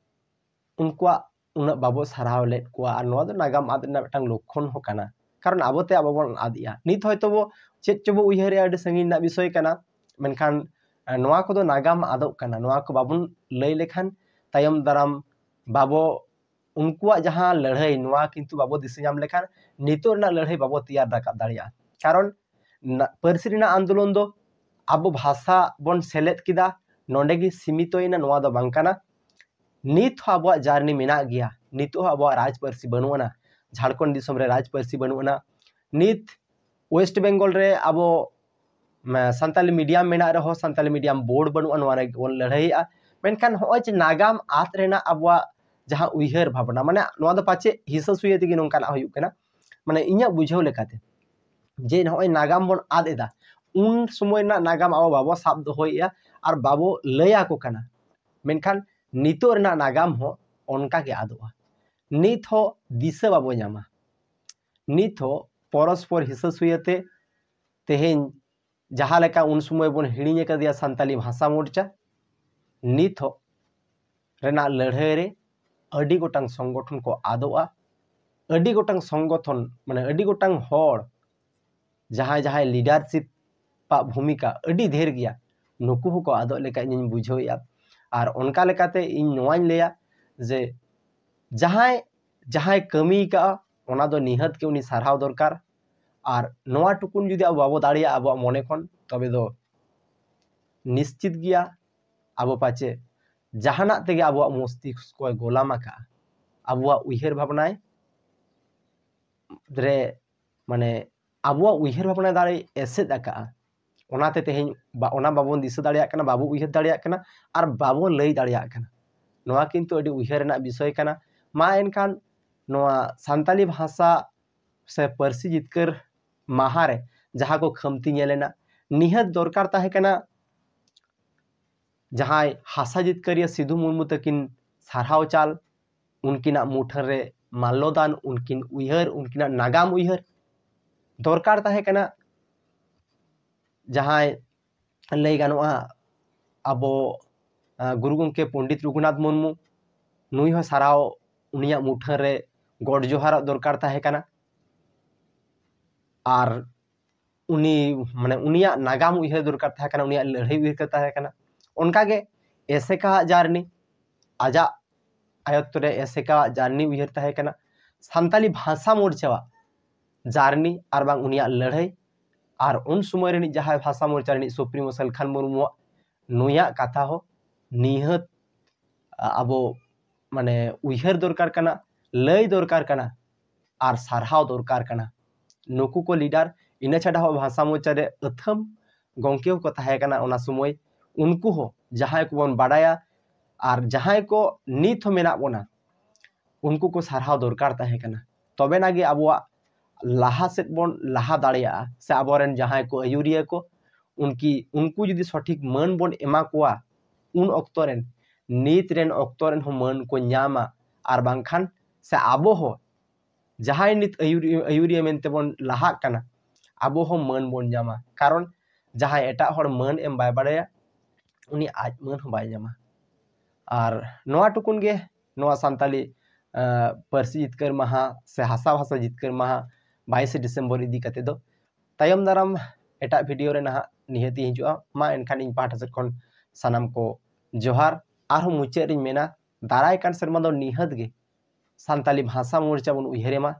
ᱩᱱᱠᱩᱣᱟᱜ ᱩᱱᱟᱹᱜ ᱵᱟᱵᱚ ᱥᱟᱨᱦᱟᱣ ᱞᱮᱫ ᱠᱚᱣᱟ᱾ ᱟᱨ ᱱᱚᱣᱟ ᱫᱚ ᱱᱟᱜᱟᱢ ᱟᱫ ᱨᱮᱱᱟᱜ ᱢᱤᱫᱴᱟᱝ ᱞᱚᱠᱠᱷᱚᱱ ᱦᱚᱸ ᱠᱟᱱᱟ, ᱠᱟᱨᱚᱱ ᱟᱵᱚᱛᱮ ᱟᱵᱚ ᱵᱚᱱ ᱟᱫᱮᱜᱼᱟ᱾ ᱱᱤᱛ ᱦᱚᱭᱛᱳ ᱵᱚ ᱪᱮᱫ ᱪᱚᱵᱚ ᱩᱭᱦᱟᱹᱨᱮᱜᱼᱟ, ᱟᱹᱰᱤ ᱥᱟᱺᱜᱤᱧ ᱨᱮᱱᱟᱜ ᱵᱤᱥᱚᱭ ᱠᱟᱱᱟ, ᱢᱮᱱᱠᱷᱟᱱ ᱱᱚᱣᱟ ᱠᱚᱫᱚ ᱱᱟᱜᱟᱢ ᱟᱫᱚᱜ ᱠᱟᱱᱟ᱾ ᱱᱚᱣᱟ ᱠᱚ ᱵᱟᱵᱚᱱ ᱞᱟᱹᱭ ᱞᱮᱠᱷᱟᱱ ᱛᱟᱭᱚᱢ ᱫᱟᱨᱟᱢ ᱵᱟᱵᱚ ᱩᱱᱠᱩᱣᱟᱜ ᱡᱟᱦᱟᱸ ᱞᱟᱹᱲᱦᱟᱹᱭ, ᱱᱚᱣᱟ ᱠᱤᱱᱛᱩ ᱵᱟᱵᱚ ᱫᱤᱥᱟᱹ ᱧᱟᱢ ᱞᱮᱠᱷᱟᱱ ᱱᱤᱛᱚᱜ ᱨᱮᱱᱟᱜ ᱞᱟᱹᱲᱦᱟᱹᱭ ᱵᱟᱵᱚ ᱛᱮᱭᱟᱨ ᱨᱟᱠᱟᱵ ᱫᱟᱲᱮᱭᱟᱜᱼᱟ᱾ ᱠᱟᱨᱚᱱ ᱯᱟᱹᱨᱥᱤ ᱨᱮᱱᱟᱜ ᱟᱱᱫᱳᱞᱚᱱ ᱫᱚ ᱟᱵᱚ ᱵᱷᱟᱥᱟ ᱵᱚᱱ ᱥᱮᱞᱮᱫ ᱠᱮᱫᱟ, ᱱᱚᱰᱮ ᱜᱮ ᱥᱤᱢᱤᱛᱚᱭᱮᱱᱟ, ᱱᱚᱣᱟ ᱫᱚ ᱵᱟᱝ ᱠᱟᱱᱟ᱾ ᱱᱤᱛ ᱦᱚᱸ ᱟᱵᱚᱣᱟᱜ ᱡᱟᱨᱱᱤ ᱢᱮᱱᱟᱜ ᱜᱮᱭᱟ᱾ ᱱᱤᱛᱚᱜ ᱦᱚᱸ ᱟᱵᱚᱣᱟᱜ ᱨᱟᱡᱽ ᱯᱟᱹᱨᱥᱤ ᱵᱟᱹᱱᱩᱜ ᱟᱱᱟ, ᱡᱷᱟᱲᱠᱷᱚᱸᱰ ᱫᱤᱥᱚᱢ ᱨᱮ ᱨᱟᱡᱽ ᱯᱟᱹᱨᱥᱤ ᱵᱟᱹᱱᱩᱜ ᱟᱱᱟ᱾ ᱱᱤᱛ ᱳᱭᱮᱥᱴ ᱵᱮᱝᱜᱚᱞ ᱨᱮ ᱟᱵᱚ ᱥᱟᱱᱛᱟᱞᱤ ᱢᱤᱰᱤᱭᱟᱢ ᱢᱮᱱᱟᱜ ᱨᱮᱦᱚᱸ ᱥᱟᱱᱛᱟᱞᱤ ᱢᱤᱰᱤᱭᱟᱢ ᱵᱳᱨᱰ ᱵᱟᱹᱱᱩᱜᱼᱟ, ᱱᱚᱣᱟ ᱨᱮ ᱵᱚᱱ ᱞᱟᱹᱲᱦᱟᱹᱭᱮᱜᱼᱟ᱾ ᱢᱮᱱᱠᱷᱟᱱ ᱱᱚᱜᱼᱚᱭ ᱡᱮ ᱱᱟᱜᱟᱢ ᱟᱫ ᱨᱮᱱᱟᱜ ᱟᱵᱚᱣᱟᱜ ᱡᱟᱦᱟᱸ ᱩᱭᱦᱟᱹᱨ ᱵᱷᱟᱵᱽᱱᱟ, ᱢᱟᱱᱮ ᱱᱚᱣᱟ ᱫᱚ ᱯᱟᱪᱮᱫ ᱦᱤᱥᱟᱹ ᱥᱩᱭᱟᱹ ᱛᱮᱜᱮ ᱱᱚᱝᱠᱟᱱᱟᱜ ᱦᱩᱭᱩᱜ ᱠᱟᱱᱟ, ᱢᱟᱱᱮ ᱤᱧᱟᱹᱜ ᱵᱩᱡᱷᱟᱹᱣ ᱞᱮᱠᱟᱛᱮ, ᱡᱮ ᱱᱚᱜᱼᱚᱭ ᱱᱟᱜᱟᱢ ᱵᱚᱱ ᱟᱫ ᱮᱫᱟ, ᱩᱱ ᱥᱚᱢᱚᱭ ᱨᱮᱱᱟᱜ ᱱᱟᱜᱟᱢ ᱟᱵᱚ ᱵᱟᱵᱚ ᱥᱟᱵ ᱫᱚᱦᱚᱭᱮᱜᱼᱟ ᱟᱨ ᱵᱟᱵᱚ ᱞᱟᱹᱭ ᱟᱠᱚ ᱠᱟᱱᱟ᱾ ᱢᱮᱱᱠᱷᱟᱱ ᱱᱤᱛᱚᱜ ᱨᱮᱱᱟᱜ ᱱᱟᱜᱟᱢ ᱦᱚᱸ ᱚᱱᱠᱟ ᱜᱮ ᱟᱫᱚᱜᱼᱟ᱾ ᱱᱤᱛ ᱦᱚᱸ ᱫᱤᱥᱟᱹ ᱵᱟᱵᱚ ᱧᱟᱢᱟ, ᱱᱤᱛ ᱦᱚᱸ ᱯᱚᱨᱚᱥᱯᱚᱨ ᱦᱤᱥᱟᱹ ᱥᱩᱭᱟᱹᱛᱮ ᱛᱮᱦᱮᱧ ᱡᱟᱦᱟᱸ ᱞᱮᱠᱟ ᱩᱱ ᱥᱚᱢᱚᱭ ᱵᱚᱱ ᱦᱤᱲᱤᱧ ᱟᱠᱟᱫᱮᱭᱟ ᱥᱟᱱᱛᱟᱞᱤ ᱵᱷᱟᱥᱟ ᱢᱳᱨᱪᱟ, ᱱᱤᱛ ᱦᱚᱸ ᱨᱮᱱᱟᱜ ᱞᱟᱹᱲᱦᱟᱹᱭ ᱨᱮ ᱟᱹᱰᱤ ᱜᱚᱴᱟᱝ ᱥᱚᱝᱜᱚᱴᱷᱚᱱ ᱠᱚ ᱟᱫᱚᱜᱼᱟ᱾ ᱟᱹᱰᱤ ᱜᱚᱴᱟᱝ ᱥᱚᱝᱜᱚᱴᱷᱚᱱ, ᱢᱟᱱᱮ ᱟᱹᱰᱤ ᱜᱚᱴᱟᱝ ᱦᱚᱲ, ᱡᱟᱦᱟᱸᱭ ᱡᱟᱦᱟᱸᱭ ᱞᱤᱰᱟᱨᱥᱤᱯ ᱟᱜ ᱵᱷᱩᱢᱤᱠᱟ ᱟᱹᱰᱤ ᱰᱷᱮᱨ ᱜᱮᱭᱟ, ᱱᱩᱠᱩ ᱦᱚᱸᱠᱚ ᱟᱫᱚᱜ ᱞᱮᱠᱟ ᱤᱧᱤᱧ ᱵᱩᱡᱷᱟᱹᱣᱮᱫᱼᱟ᱾ ᱟᱨ ᱚᱱᱠᱟ ᱞᱮᱠᱟᱛᱮ ᱤᱧ ᱱᱚᱣᱟᱧ ᱞᱟᱹᱭᱟ ᱡᱮ ᱡᱟᱦᱟᱸᱭ ᱡᱟᱦᱟᱸᱭ ᱠᱟᱹᱢᱤ ᱠᱟᱜᱼᱟ, ᱚᱱᱟ ᱫᱚ ᱱᱤᱦᱟᱹᱛ ᱜᱮ ᱩᱱᱤ ᱥᱟᱨᱦᱟᱣ ᱫᱚᱨᱠᱟᱨ᱾ ᱟᱨ ᱱᱚᱣᱟ ᱴᱩᱠᱩᱱ ᱡᱩᱫᱤ ᱟᱵᱚ ᱵᱟᱵᱚ ᱫᱟᱲᱮᱭᱟᱜᱼᱟ ᱟᱵᱚᱣᱟᱜ ᱢᱚᱱᱮ ᱠᱷᱚᱱ, ᱛᱚᱵᱮ ᱫᱚ ᱱᱤᱥᱪᱤᱛ ᱜᱮᱭᱟ ᱟᱵᱚ ᱯᱟᱪᱮ ᱡᱟᱦᱟᱱᱟᱜ ᱛᱮᱜᱮ ᱟᱵᱚᱣᱟᱜ ᱢᱚᱥᱛᱤᱥᱠᱚᱭ ᱜᱚᱞᱟᱢ ᱟᱠᱟᱜᱼᱟ, ᱟᱵᱚᱣᱟᱜ ᱩᱭᱦᱟᱹᱨ ᱵᱷᱟᱵᱽᱱᱟᱭ ᱨᱮ, ᱢᱟᱱᱮ, ᱟᱵᱚᱣᱟᱜ ᱩᱭᱦᱟᱹᱨ ᱵᱷᱟᱵᱽᱱᱟ ᱫᱟᱲᱮ ᱮᱥᱮᱫ ᱟᱠᱟᱜᱼᱟ᱾ ᱚᱱᱟᱛᱮ ᱛᱮᱦᱮᱧ ᱵᱟ-, ᱚᱱᱟ ᱵᱟᱵᱚᱱ ᱫᱤᱥᱟᱹ ᱫᱟᱲᱮᱭᱟᱜ ᱠᱟᱱᱟ, ᱵᱟᱵᱚ ᱩᱭᱦᱟᱹᱨ ᱫᱟᱲᱮᱭᱟᱜ ᱠᱟᱱᱟ, ᱟᱨ ᱵᱟᱵᱚ ᱞᱟᱹᱭ ᱫᱟᱲᱮᱭᱟᱜ ᱠᱟᱱᱟ᱾ ᱱᱚᱣᱟ ᱠᱤᱱᱛᱩ ᱟᱹᱰᱤ ᱩᱭᱦᱟᱹᱨ ᱨᱮᱱᱟᱜ ᱵᱤᱥᱚᱭ ᱠᱟᱱᱟ᱾ ᱢᱟ ᱮᱱᱠᱷᱟᱱ ᱱᱚᱣᱟ ᱥᱟᱱᱛᱟᱞᱤ ᱵᱷᱟᱥᱟ ᱥᱮ ᱯᱟᱹᱨᱥᱤ ᱡᱤᱛᱠᱟᱹᱨ ᱢᱟᱦᱟ ᱨᱮ ᱡᱟᱦᱟᱸ ᱠᱚ ᱠᱷᱟᱢᱛᱤ ᱧᱮᱞ ᱮᱱᱟ, ᱱᱤᱦᱟᱹᱛ ᱫᱚᱨᱠᱟᱨ ᱛᱟᱦᱮᱸ ᱠᱟᱱᱟ ᱡᱟᱦᱟᱸᱭ ᱦᱟᱥᱟ ᱡᱤᱛᱠᱟᱹᱨᱤᱭᱟᱹ ᱥᱤᱫᱷᱩ ᱢᱩᱨᱢᱩ ᱛᱟᱹᱠᱤᱱ ᱥᱟᱨᱦᱟᱣ ᱪᱟᱞ, ᱩᱱᱠᱤᱱᱟᱜ ᱢᱩᱴᱷᱟᱹᱱ ᱨᱮ ᱢᱟᱞᱞᱚᱫᱟᱱ, ᱩᱱᱠᱤᱱ ᱩᱭᱦᱟᱹᱨ, ᱩᱱᱠᱤᱱᱟᱜ ᱱᱟᱜᱟᱢ ᱩᱭᱦᱟᱹᱨ ᱫᱚᱨᱠᱟᱨ ᱛᱟᱦᱮᱸ ᱠᱟᱱᱟ᱾ ᱡᱟᱦᱟᱸᱭ ᱞᱟᱹᱭ ᱜᱟᱱᱚᱜᱼᱟ ᱟᱵᱚ, ᱟᱸ, ᱜᱩᱨᱩ ᱜᱚᱢᱠᱮ ᱯᱚᱱᱰᱤᱛ ᱨᱚᱜᱷᱩᱱᱟᱛᱷ ᱢᱩᱨᱢᱩ, ᱱᱩᱭ ᱦᱚᱸ ᱥᱟᱨᱦᱟᱣ, ᱩᱱᱤᱭᱟᱜ ᱢᱩᱴᱷᱟᱹᱱ ᱨᱮ ᱜᱚᱰ ᱡᱚᱦᱟᱨᱚᱜ ᱫᱚᱨᱠᱟᱨ ᱛᱟᱦᱮᱸ ᱠᱟᱱᱟ᱾ ᱟᱨ ᱩᱱᱤ, ᱢᱟᱱᱮ, ᱩᱱᱤᱭᱟᱜ ᱱᱟᱜᱟᱢ ᱩᱭᱦᱟᱹᱨ ᱫᱚᱨᱠᱟᱨ ᱛᱟᱦᱮᱸ ᱠᱟᱱᱟ, ᱩᱱᱤᱭᱟᱜ ᱞᱟᱹᱲᱦᱟᱹᱭ ᱩᱭᱦᱟᱹᱨ ᱛᱟᱦᱮᱸ ᱠᱟᱱᱟ᱾ ᱚᱱᱠᱟᱜᱮ ᱮᱥᱮᱠᱟᱣᱟᱜ ᱡᱟᱨᱱᱤ, ᱟᱡᱟᱜ ᱟᱭᱚᱛᱛᱚ ᱨᱮ ᱮᱥᱮᱠᱟᱣᱟᱜ ᱡᱟᱨᱱᱤ ᱩᱭᱦᱟᱹᱨ ᱛᱟᱦᱮᱸ ᱠᱟᱱᱟ, ᱥᱟᱱᱛᱟᱞᱤ ᱵᱷᱟᱥᱟ ᱢᱳᱨᱪᱟᱣᱟᱜ ᱡᱟᱨᱱᱤ ᱟᱨ ᱵᱟᱝ ᱩᱱᱤᱭᱟᱜ ᱞᱟᱹᱲᱦᱟᱹᱭ, ᱟᱨ ᱩᱱ ᱥᱚᱢᱚᱭ ᱨᱤᱱᱤᱡ ᱡᱟᱦᱟᱸᱭ ᱵᱷᱟᱥᱟ ᱢᱳᱨᱪᱟ ᱨᱤᱱᱤᱡ ᱥᱩᱯᱨᱤᱢᱳ ᱥᱟᱞᱠᱷᱟᱱ ᱢᱩᱨᱢᱩᱣᱟᱜ, ᱱᱩᱭᱟᱜ ᱠᱟᱛᱷᱟ ᱦᱚᱸ ᱱᱤᱦᱟᱹᱛ ᱟᱵᱚ, ᱢᱟᱱᱮ, ᱩᱭᱦᱟᱹᱨ ᱫᱚᱨᱠᱟᱨ ᱠᱟᱱᱟ, ᱞᱟᱹᱭ ᱫᱚᱨᱠᱟᱨ ᱠᱟᱱᱟ, ᱟᱨ ᱥᱟᱨᱦᱟᱣ ᱫᱚᱨᱠᱟᱨ ᱠᱟᱱᱟ᱾ ᱱᱩᱠᱩ ᱠᱚ ᱞᱤᱰᱟᱨ, ᱤᱱᱟᱹ ᱪᱷᱟᱰᱟ ᱦᱚᱸ ᱵᱷᱟᱥᱟ ᱢᱳᱨᱪᱟ ᱨᱮ ᱟᱹᱛᱷᱟᱹᱢ ᱜᱚᱢᱠᱮ ᱦᱚᱸᱠᱚ ᱛᱟᱦᱮᱸ ᱠᱟᱱᱟ ᱚᱱᱟ ᱥᱚᱢᱚᱭ᱾ ᱩᱱᱠᱩ ᱦᱚᱸ ᱡᱟᱦᱟᱸᱭ ᱠᱚᱵᱚᱱ ᱵᱟᱰᱟᱭᱟ ᱟᱨ ᱡᱟᱦᱟᱸᱭ ᱠᱚ ᱱᱤᱛ ᱦᱚᱸ ᱢᱮᱱᱟᱜ ᱵᱚᱱᱟ, ᱩᱱᱠᱩ ᱠᱚ ᱥᱟᱨᱦᱟᱣ ᱫᱚᱨᱠᱟᱨ ᱛᱟᱦᱮᱸ ᱠᱟᱱᱟ᱾ ᱛᱚᱵᱮᱱᱟ ᱜᱮ ᱟᱵᱚᱣᱟᱜ ᱞᱟᱦᱟ ᱥᱮᱫ ᱵᱚᱱ ᱞᱟᱦᱟ ᱫᱟᱲᱮᱭᱟᱜᱼᱟ, ᱥᱮ ᱟᱵᱚᱨᱮᱱ ᱡᱟᱦᱟᱸᱭ ᱠᱚ ᱟᱹᱭᱩᱨᱤᱭᱟᱹ ᱠᱚ, ᱩᱱᱠᱤ-, ᱩᱱᱠᱩ ᱡᱩᱫᱤ ᱥᱚᱴᱷᱤᱠ ᱢᱟᱹᱱ ᱵᱚᱱ ᱮᱢᱟ ᱠᱚᱣᱟ, ᱩᱱ ᱚᱠᱛᱚ ᱨᱮᱱ, ᱱᱤᱛ ᱨᱮᱱ ᱚᱠᱛᱚ ᱨᱮᱱ ᱦᱚᱸ ᱢᱟᱹᱱ ᱠᱚ ᱧᱟᱢᱟ᱾ ᱟᱨ ᱵᱟᱝᱠᱷᱟᱱ ᱥᱮ ᱟᱵᱚ ᱦᱚᱸ ᱡᱟᱦᱟᱸᱭ ᱱᱤᱛ ᱟᱹᱭᱩᱨᱤᱭᱟᱹ, ᱟᱹᱭᱩᱨᱤᱭᱟᱹ ᱢᱮᱱᱛᱮ ᱵᱚᱱ ᱞᱟᱦᱟᱜ ᱠᱟᱱᱟ, ᱟᱵᱚ ᱦᱚᱸ ᱢᱟᱹᱱ ᱵᱚᱱ ᱧᱟᱢᱟ᱾ ᱠᱟᱨᱚᱱ ᱡᱟᱦᱟᱸᱭ ᱮᱴᱟᱜ ᱦᱚᱲ ᱢᱟᱹᱱ ᱮᱢ ᱵᱟᱭ ᱵᱟᱲᱟᱭᱟ, ᱩᱱᱤ ᱟᱡ ᱢᱟᱹᱱ ᱦᱚᱸ ᱵᱟᱭ ᱧᱟᱢᱟ᱾ ᱟᱨ ᱱᱚᱣᱟ ᱴᱩᱠᱩᱱ ᱜᱮ ᱱᱚᱣᱟ ᱥᱟᱱᱛᱟᱞᱤ, ᱟᱸ, ᱯᱟᱹᱨᱥᱤ ᱡᱤᱛᱠᱟᱹᱨ ᱢᱟᱦᱟ ᱥᱮ ᱦᱟᱥᱟ ᱵᱷᱟᱥᱟ ᱡᱤᱛᱠᱟᱹᱨ ᱢᱟᱦᱟ ᱵᱟᱭᱤᱥᱮ ᱰᱤᱥᱮᱢᱵᱚᱨ ᱤᱫᱤ ᱠᱟᱛᱮ ᱫᱚ᱾ ᱛᱟᱭᱚᱢ ᱫᱟᱨᱟᱢ ᱮᱴᱟᱜ ᱵᱷᱤᱰᱤᱭᱳ ᱨᱮ ᱱᱟᱦᱟᱜ ᱱᱤᱦᱟᱹᱛ ᱤᱧ ᱦᱤᱡᱩᱜᱼᱟ᱾ ᱢᱟ ᱮᱱᱠᱷᱟᱱ ᱤᱧ ᱯᱟᱦᱴᱟ ᱥᱮᱫ ᱠᱷᱚᱱ ᱥᱟᱱᱟᱢ ᱠᱚ ᱡᱚᱦᱟᱨ᱾ ᱟᱨᱦᱚᱸ ᱢᱩᱪᱟᱹᱫ ᱨᱤᱧ ᱢᱮᱱᱟ, ᱫᱟᱨᱟᱭ ᱠᱟᱱ ᱥᱮᱨᱢᱟ ᱫᱚ ᱱᱤᱦᱟᱹᱛ ᱜᱮ ᱥᱟᱱᱛᱟᱞᱤ ᱵᱷᱟᱥᱟ ᱢᱳᱨᱪᱟ ᱵᱚᱱ ᱩᱭᱦᱟᱹᱨᱮ ᱢᱟ,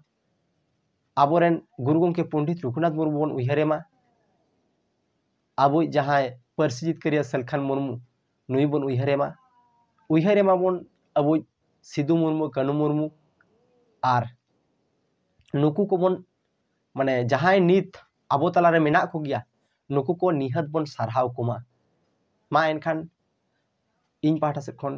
ᱟᱵᱚᱨᱮᱱ ᱜᱩᱨᱩ ᱜᱚᱢᱠᱮ ᱯᱚᱱᱰᱤᱛ ᱨᱚᱜᱷᱩᱱᱟᱛᱷ ᱢᱩᱨᱢᱩ ᱵᱚᱱ ᱩᱭᱦᱟᱹᱨᱮ ᱢᱟ, ᱟᱵᱚᱭᱤᱡ ᱡᱟᱦᱟᱸᱭ ᱯᱟᱹᱨᱥᱤ ᱡᱤᱛᱠᱟᱹᱨᱤᱭᱟᱹ ᱥᱟᱞᱠᱷᱟᱱ ᱢᱩᱨᱢᱩ, ᱱᱩᱭ ᱵᱚᱱ ᱩᱭᱦᱟᱹᱨᱮ ᱢᱟ, ᱩᱭᱦᱟᱹᱨᱮ ᱢᱟᱵᱚᱱ ᱟᱵᱚᱭᱤᱡ ᱥᱤᱫᱩ ᱢᱩᱨᱢᱩ, ᱠᱟᱹᱱᱩ ᱢᱩᱨᱢᱩ, ᱟᱨ ᱱᱩᱠᱩ ᱠᱚᱵᱚᱱ, ᱢᱟᱱᱮ, ᱡᱟᱦᱟᱸᱭ ᱱᱤᱛ ᱟᱵᱚ ᱛᱟᱞᱟᱨᱮ ᱢᱮᱱᱟᱜ ᱠᱚᱜᱮᱭᱟ, ᱱᱩᱠᱩ ᱠᱚ ᱱᱤᱦᱟᱹᱛ ᱵᱚᱱ ᱥᱟᱨᱦᱟᱣ ᱠᱚᱢᱟ᱾ ᱢᱟ ᱮᱱᱠᱷᱟᱱ ᱤᱧ ᱯᱟᱦᱴᱟ ᱥᱮᱫ ᱠᱷᱚᱱ